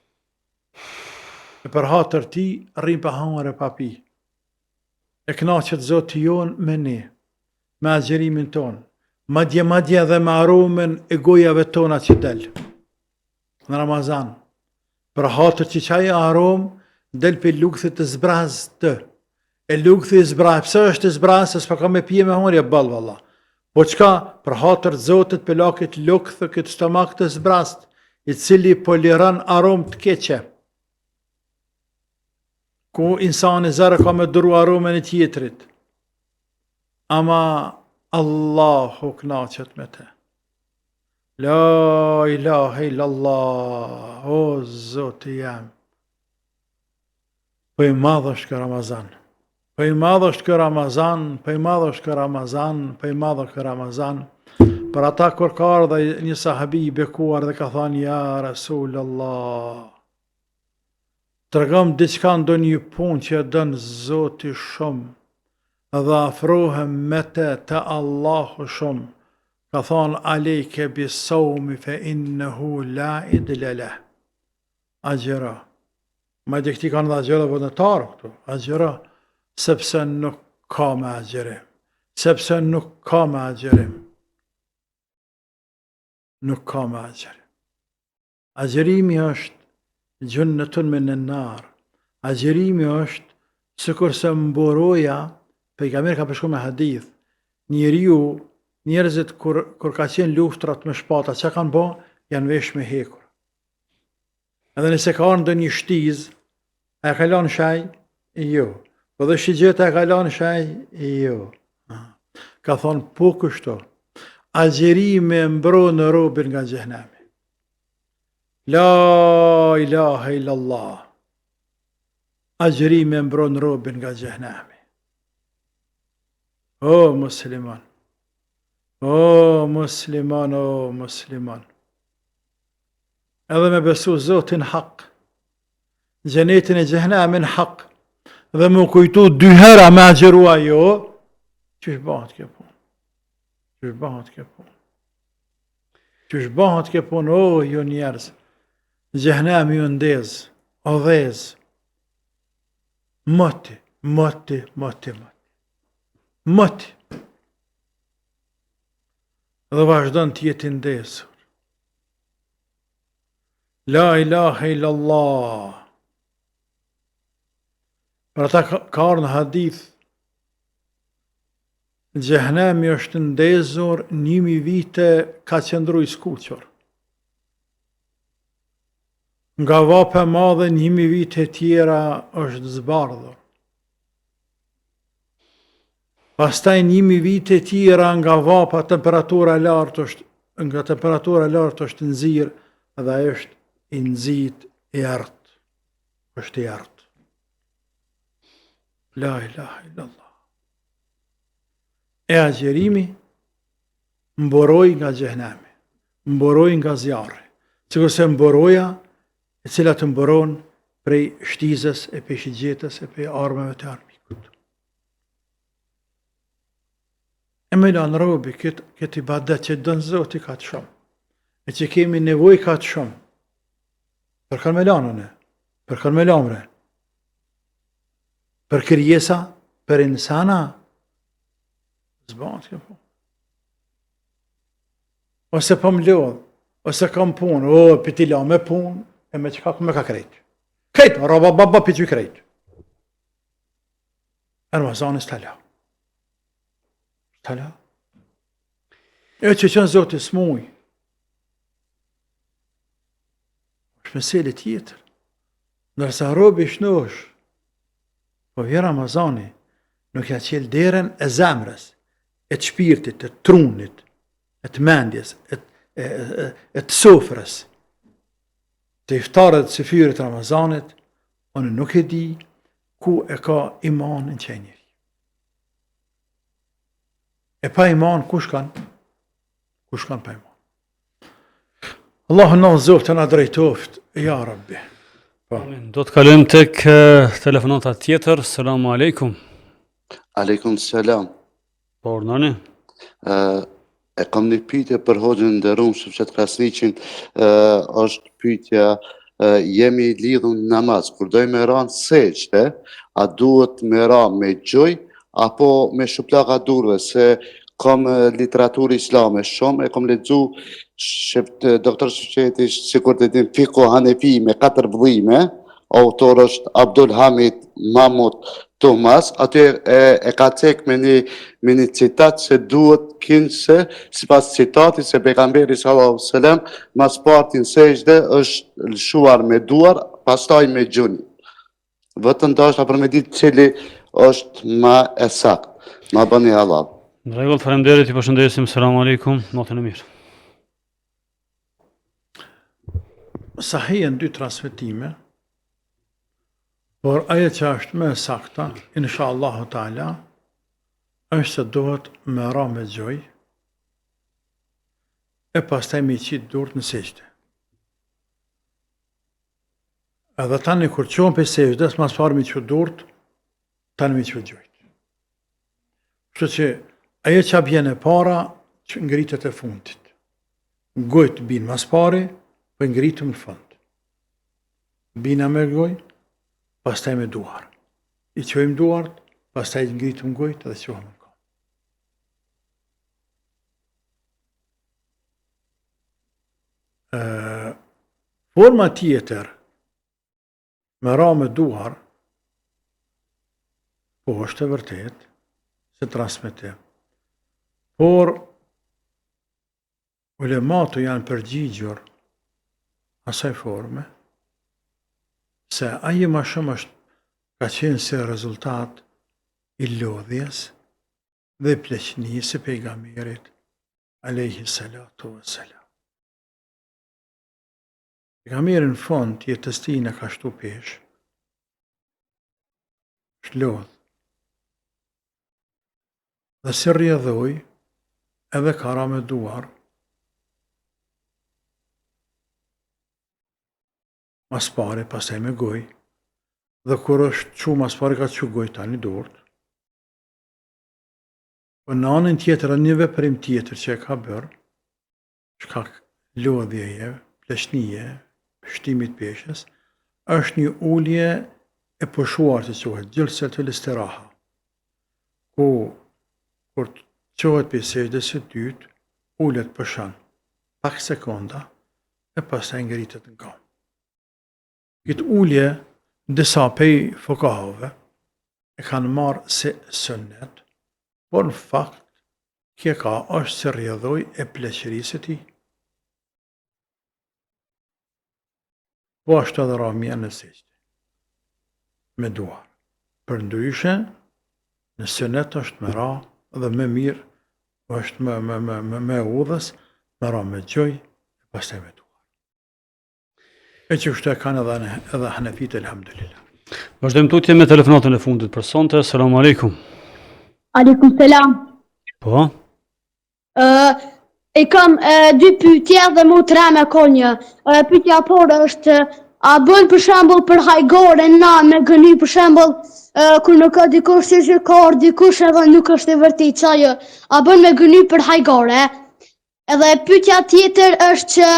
E për hatër tij, rrim pa hangër e pa pi. E knaqet Zoti jonë me ne, me agjerimin tonë, madje madje edhe me aromën e gojave tona që del në Ramazan. Për hatër që qajo aromë del prej lukthit të zbraztë. E lukthi i zbraztë, pse është i zbraztë, se s'po ka me pi e me hongër, jo boll valla. Po çka, për hatër të Zotit pe la këtë lukth, këtë stomak të zbraztë, i cili po liron aromë të keqe. Ku insani zor e ka me duru aromën e tjetrit. Ama Allahu knaqet me te. La ilahe illallah, o Zoti jem. Po i madh është ky Ramazan. Po i madh është ky Ramazan, po i madh është ky Ramazan, po i madh është ky Ramazan. Për ata kur ka ardhë një sahabi i bekuar dhe ka thanë, ja Rasul Allah, Tregom diçka ndonjë punë që e don Zoti shumë dhe afrohem me te te Allahu shumë, ka thanë alejke bi saumi fe innehu la idle leh. Agjëro. Madje këti kanë dhe agjëro vullnetar këtu. Agjëro sepse nuk ka me agjërim. Sepse nuk ka me agjërim. Nuk ka me agjërim. Agjërimi është xhunnetun minen nar. Agjërimi është sikurse mburoja, pejgamberi ka përshkru me hadith, njeriu, njerëzit kur kur ka qenë luftrat me shpata, çka kanë bo? Janë vesh me hekur. Edhe nëse ka ardhur ndonjë shtizë, a e ka lanë shej? Jo. Po dhe shigjeta e ka lanë shej? Jo. Ka thonë po kështu. Agjërimi e mbron robin nga xhehnemi. La ilahe illallah. Agjërimi e mbron robin nga xhehnemi. O musliman. O musliman, o musliman. Edhe me besu Zotin hak. Xhenetin e xhehnemin hak. Dhe me u kujtu dy hera me agjëru a jo. Qysh bahet kjo punë? Qysh bahet kjo punë? Qysh bahet kjo punë, o ju njerëz, xhehnemi u ndez, o dhez, moti, moti, moti, moti, moti, dhe vazhdon të jetë i ndezur. La ilahe illallah. Për ata ka, ka ardhë në hadith, Xhehnemi është ndezur 1000 vite ka qëndru i skuqur. Nga vapa e madhe 1000 vite tjera është zbardhur. Pastaj 1000 vite tjera nga vapa temperatura e lartë është nga temperatura e lartë është nxirë dhe ai është i nxit i errët. Është i errët. La ilaha illallah. E agjërimi mburojë nga xhehnemi, mburojë nga zjarri, sikurse mburoja e cila të mburon prej shtizës e prej shigjetës e prej armëve të armikut. E me lanë robi këtë, këtë ibadet që don Zoti kaq shumë, e që kemi nevojë kaq shumë, për kanë me lanë ne, për kanë me lanë bre, Për krijesa, për insana, s'bahet kjo punë. Ose po më lodh, ose kam punë, o, po t'i la me punë, e me çka me ka krejt. Krejt, roba baba pi që krejt. E Ramazani s'ta la. S'ta la. E që qënë Zoti s'muj. është mesele tjetër. Ndërsa robi shnosh, po vjen Ramazani, nuk ja çel derën e zemrës, e të shpirtit, e të trunit, e të mendjes, e, e, e, e të sofrës, të iftarit të syfyrit Ramazanit, unë nuk e di ku e ka imanin qaj njeri. E pa iman, ku shkon? Ku shkon pa iman? Allahu na udhëzoftë na drejtoftë, ja Rabbi.
Po. Amin. Do të kalojmë tek telefonata tjetër. Selam aleikum.
Aleikum selam.
Po urdhnoni.
Ë e kam një pyetje për hoxhën e nderuar Shefqet Krasniqin, ë është pyetja jemi lidhur në namaz, kur dojmë me ra në sexhde, a duhet me ra me gjuj apo me shuplaka durve, se kam literaturë islame shumë, e kam lexu shef, doktor Shefqeti, sikur të din Fikhu Hanefi me katër vëllime, autor është Abdul Hamid Mahmut Thomas, aty e, e ka cek me një, me një citat se duhet kinse, sipas citatit se pejgamberi sallallahu alaihi wasallam, mas parti në sexhde është lëshuar me duar, pastaj me gjunjë. Vetëm dashta për me ditë cili është ma e saktë. Ma bëni
hallall. Në rregull, faleminderit, ju përshëndesim. Selam aleikum, natën e mirë.
Sahih janë dy transmetime, por ajo që është më e sakta, insha Allahu Teala, është se duhet me ra me gjuj, e pastaj me i qitë durt në sexhde. Edhe tani kur çohem prej sexhdes, mas pari me i çu durt, tani me i çu gjujt. Kështu që ajo që bjen e para, që ngritet e fundit. Gujt bin mas pari, po i ngritëm në fund. Bina me gujt, pastaj me duar. I çojmë duart, pastaj i ngritëm gujt dhe çohem në këmbë. Forma tjetër, me ra me duar, po është e vërtet, se transmetim. Por, ulemat u janë përgjigjur asaj forme, se ajo ma shumë është ka qenë si rezultat i lodhjes dhe pleqnisë së pejgamberit alejhi salatu ve selam. Pejgamberi në fund të jetës tina ka shtu peshë, është lodhë. Dhe si rrjedhojë, edhe ka ra me duar, mas pari, pastaj me gojë, dhe kur është çu mas pari ka çu gojët tani durt, Po në anën tjetër edhe një veprim tjetër që e ka bërë, shkak lodhjeje, pleqnie, shtimit peshës, është një ulje e pushuar që quhet xhelsetul istiraha, ku kur çohet prej sexhdes së dytë, ulet pushon pak sekonda e pastaj ngritet në këmbë. Këtë ulje disa pej fukahave e kanë marrë si sunnet, por në fakt kjo ka është si rrjedhojë e pleqërisë së tij. Po ashtu edhe ramja në sexhde me duar. Përndryshe, në sunnet është me ra dhe më mirë është më, më, më, më, më e udhës me ra me gjuj e pastaj me duar. E që kështu e kanë edhe, edhe hanefit, elhamdulillah.
Vazhdojmë tutje me telefonatën e fundit për sonte. Selam aleikum.
Aleikum selam.
Po.
Ë e kam e, dy pyetje dhe motra ime ka një. E, pyetja e parë është a bën për shembull për hajgore na me gëny për shembull kur më ka dikush që ka ardhur dikush edhe nuk është e vërtetë qajo. A bën me gëny për hajgore? Edhe pyetja tjetër është që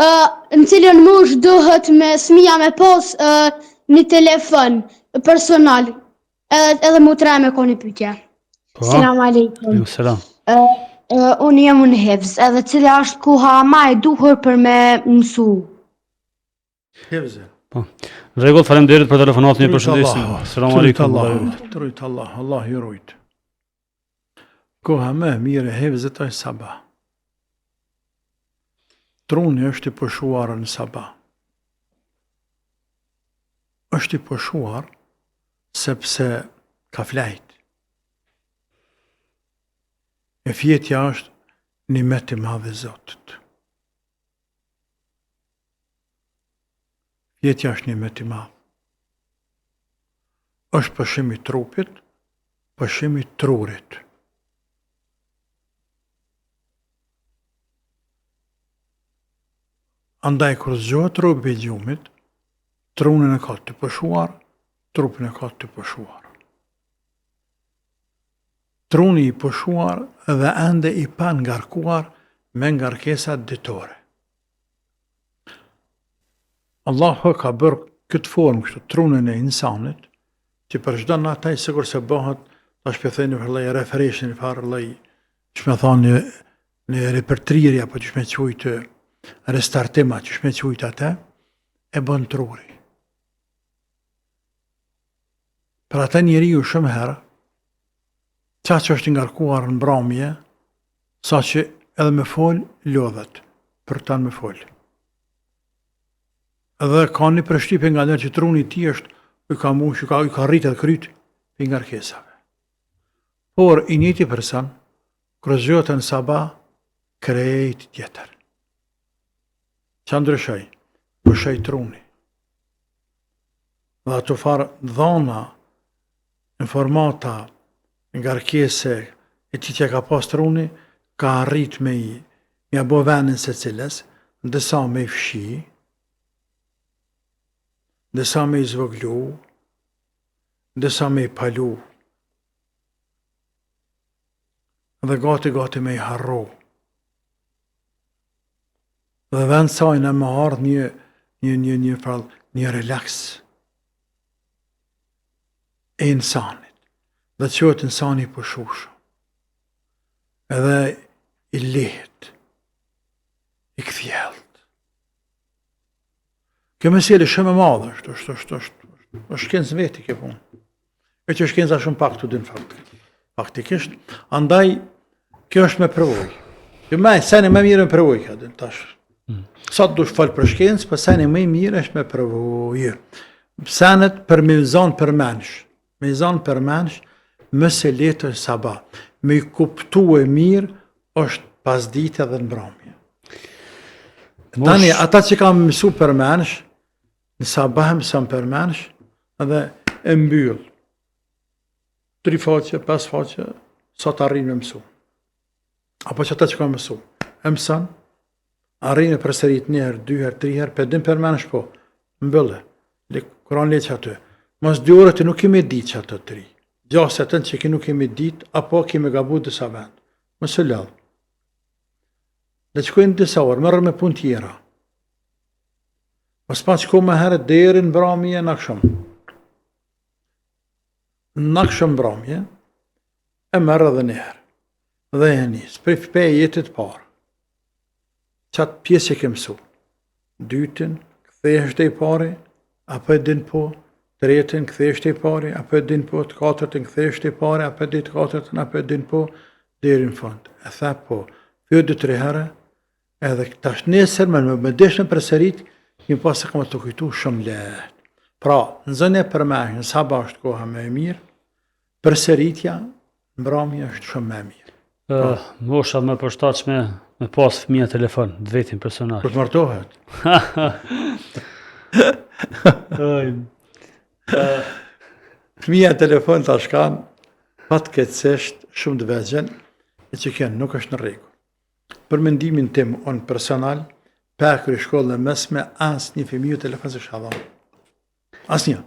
uh, në cilën moshë duhet me fëmija me pas uh, një telefon personal. Edhe edhe motra ime ka një pyetje.
Po.
Selam aleikum.
Selam.
Uh, uh, unë jam në hifz, edhe cila është koha ma e duhur për me mësu.
Hifz.
Po. Në rregull, faleminderit për telefonatën, ju përshëndesim.
Selam aleikum. Allahu, t'rujt Allah, Allahu ju rujt. Koha më e mirë e hifzit është sabah. Truni është i pushuar në sabah. Është i pushuar sepse ka flejt. E fjetja është nimet i madh i Zotit. Fjetja është nimet i madh. Është pushim i trupit, pushim i trurit. Andaj kur zgjohet robi prej gjumit, trunin e ka të pushuar, trupin e ka të pushuar. Truni i pushuar dhe ende i pangarkuar me ngarkesat ditore. Allahu e ka bërë këtë formë kështu trunin e insanit, që për çdo natë ai sikurse bëhet, tash po thënë një lloj refresh, një farë lloj, qysh me thonë një një ripërtrirje apo qysh me qujtë restartim a qysh me qujtë atë, e bën truri. Për atë njeriu shumë herë, qaq është i ngarkuar në mbramje, saqë edhe me fol, lodhet, për tanë me fol. Edhe ka një përshtypje nganjëherë që truni i tij është, i ka mush, i ka, i ka rritë edhe kryt, prej ngarkesave. Por, i njëjti person, kur zgjohet në sabah, krejt tjetër. Ça ndryshoi? Pushoi truni. Dhe ato farë dhana, informata, ngarkese e që që ka pas truni, ka arrit me i, me ia bo venin secilës, disa me i fshi, disa me i zvoglu, disa me i palu, dhe gati gati me i harru. Dhe vend sajna me ardhë një, një, një, një, farë, një relaks e insanit. Dhe çohet insani i pushushëm. Edhe i lehtë, i kthjellët. Kjo mesele shumë e madhe është, është, është, është, është shkencë veti kjo punë. E që shkenca shumë pak të din fakt. Faktikisht, andaj, kjo është me përvojë. Kjo me, seni më mirë me përvojë, ka din tash. Mm. Sa të dush fol për shkencë, po seni më i mirë është me përvojë. Senet për me zanë përmensh, me zanë përmensh, më së lehtë është sabah. Me i kuptu e mirë është pasdite dhe në mbrëmje. Tani, ata që kanë mësu përmensh, Në sabah e mëson përmensh dhe e mbyll. Tri faqe, pesë faqe, sa të arrin me mësu. Apo që ata që ka mësu. E mëson, arrin e përsërit një herë, dy herë, tri herë, pe din përmensh po, mbylle. Le, Kuran le qaty. Mas dy orë ti nuk ke me ditë qato tri. Gjasë atë që ki nuk ke me ditë, apo ke me gabu disa vend. Mos u lodh. Le të shkojnë disa orë, merru me punë tjera. Mos paç kohë më herët deri në mbrëmje në aksham. Në aksham mbrëmje e merr edhe një herë. Dhe e nis prej pe ajetit parë. Qat pjesë që ke mësu. Dytin, kthehesh te i pari, apo e din po, tretin, kthehesh te i pari, apo e din po, të katërtin, kthehesh te i pari, apo e din të katërtin, apo e din po, deri në fund. E the po. Kjo dy tre herë, Edhe tash nesër me me desh me përsërit, një pas se ka me t'u kujtu shumë lehtë. Pra, nxënia përmensh në sabah është koha më e mirë, përsëritja mbrëmje është shumë më e
mirë. Po. Mosha më e përshtatshme me pas fëmija telefon, të vetin personal.
Kur të martohet. Fëmija telefon tash kanë fatkeqësisht shumë të vegjël, e që kjo nuk është në rregull. Për mendimin tim unë personal, pa e kry shkollën e mesme, asnjë fëmijë telefon s'e kisha dhënë. Asnjë.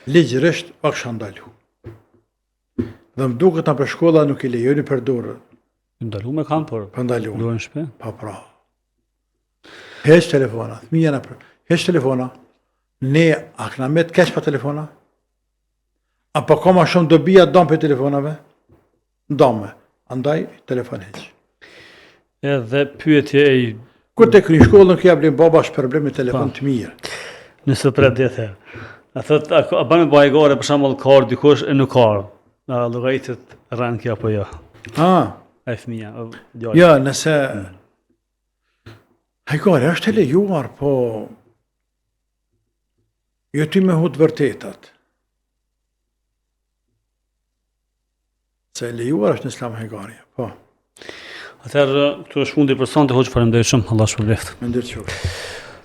Ligjërisht ua kisha ndalu. Dhe më duket nëpër shkolla nuk i lejojnë me përdorë.
Ndalu me kanë, por
po ndalu.
Duhen shpe?
Po pra. Hiç telefona, fëmija në për... Hiç telefona. Ne, a kena met keq pa telefona? Apo ka ma shumë dobia dam prej telefonave? Dame. Andaj, telefon hiç.
Edhe pyetje e...
Kur të kry shkollën, kjo ja blen baba shpërblim me telefon të mirë.
Nëse pret dhe herë. A thot, a, a bën me ba hajgare, për shembull, ka ardhë dikush e nuk ka ardhë. A llogaritet rrenë kjo apo jo?
Ah.
Ai fëmija,
djali. Jo, nëse... Hmm. Hajgare është e lejuar, po... Jo ti me hu të vërtetat. Se e lejuar është në islam hajgarja,
po. Atëherë, këtu është fundi për sonte, hoxhë faleminderit shumë, Allahu shpërbleftë.
Me nder qoftë.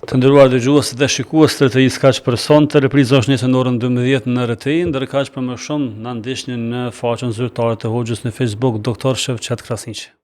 Të nderuar dëgjues dhe shikues të RTI-së kaq për sonte, repriza është nesër në orën 12 në RTI, ndërkaq për më shumë na ndiqni në faqen zyrtare të hoxhës në Facebook, Dr. Shefqet Krasniqi.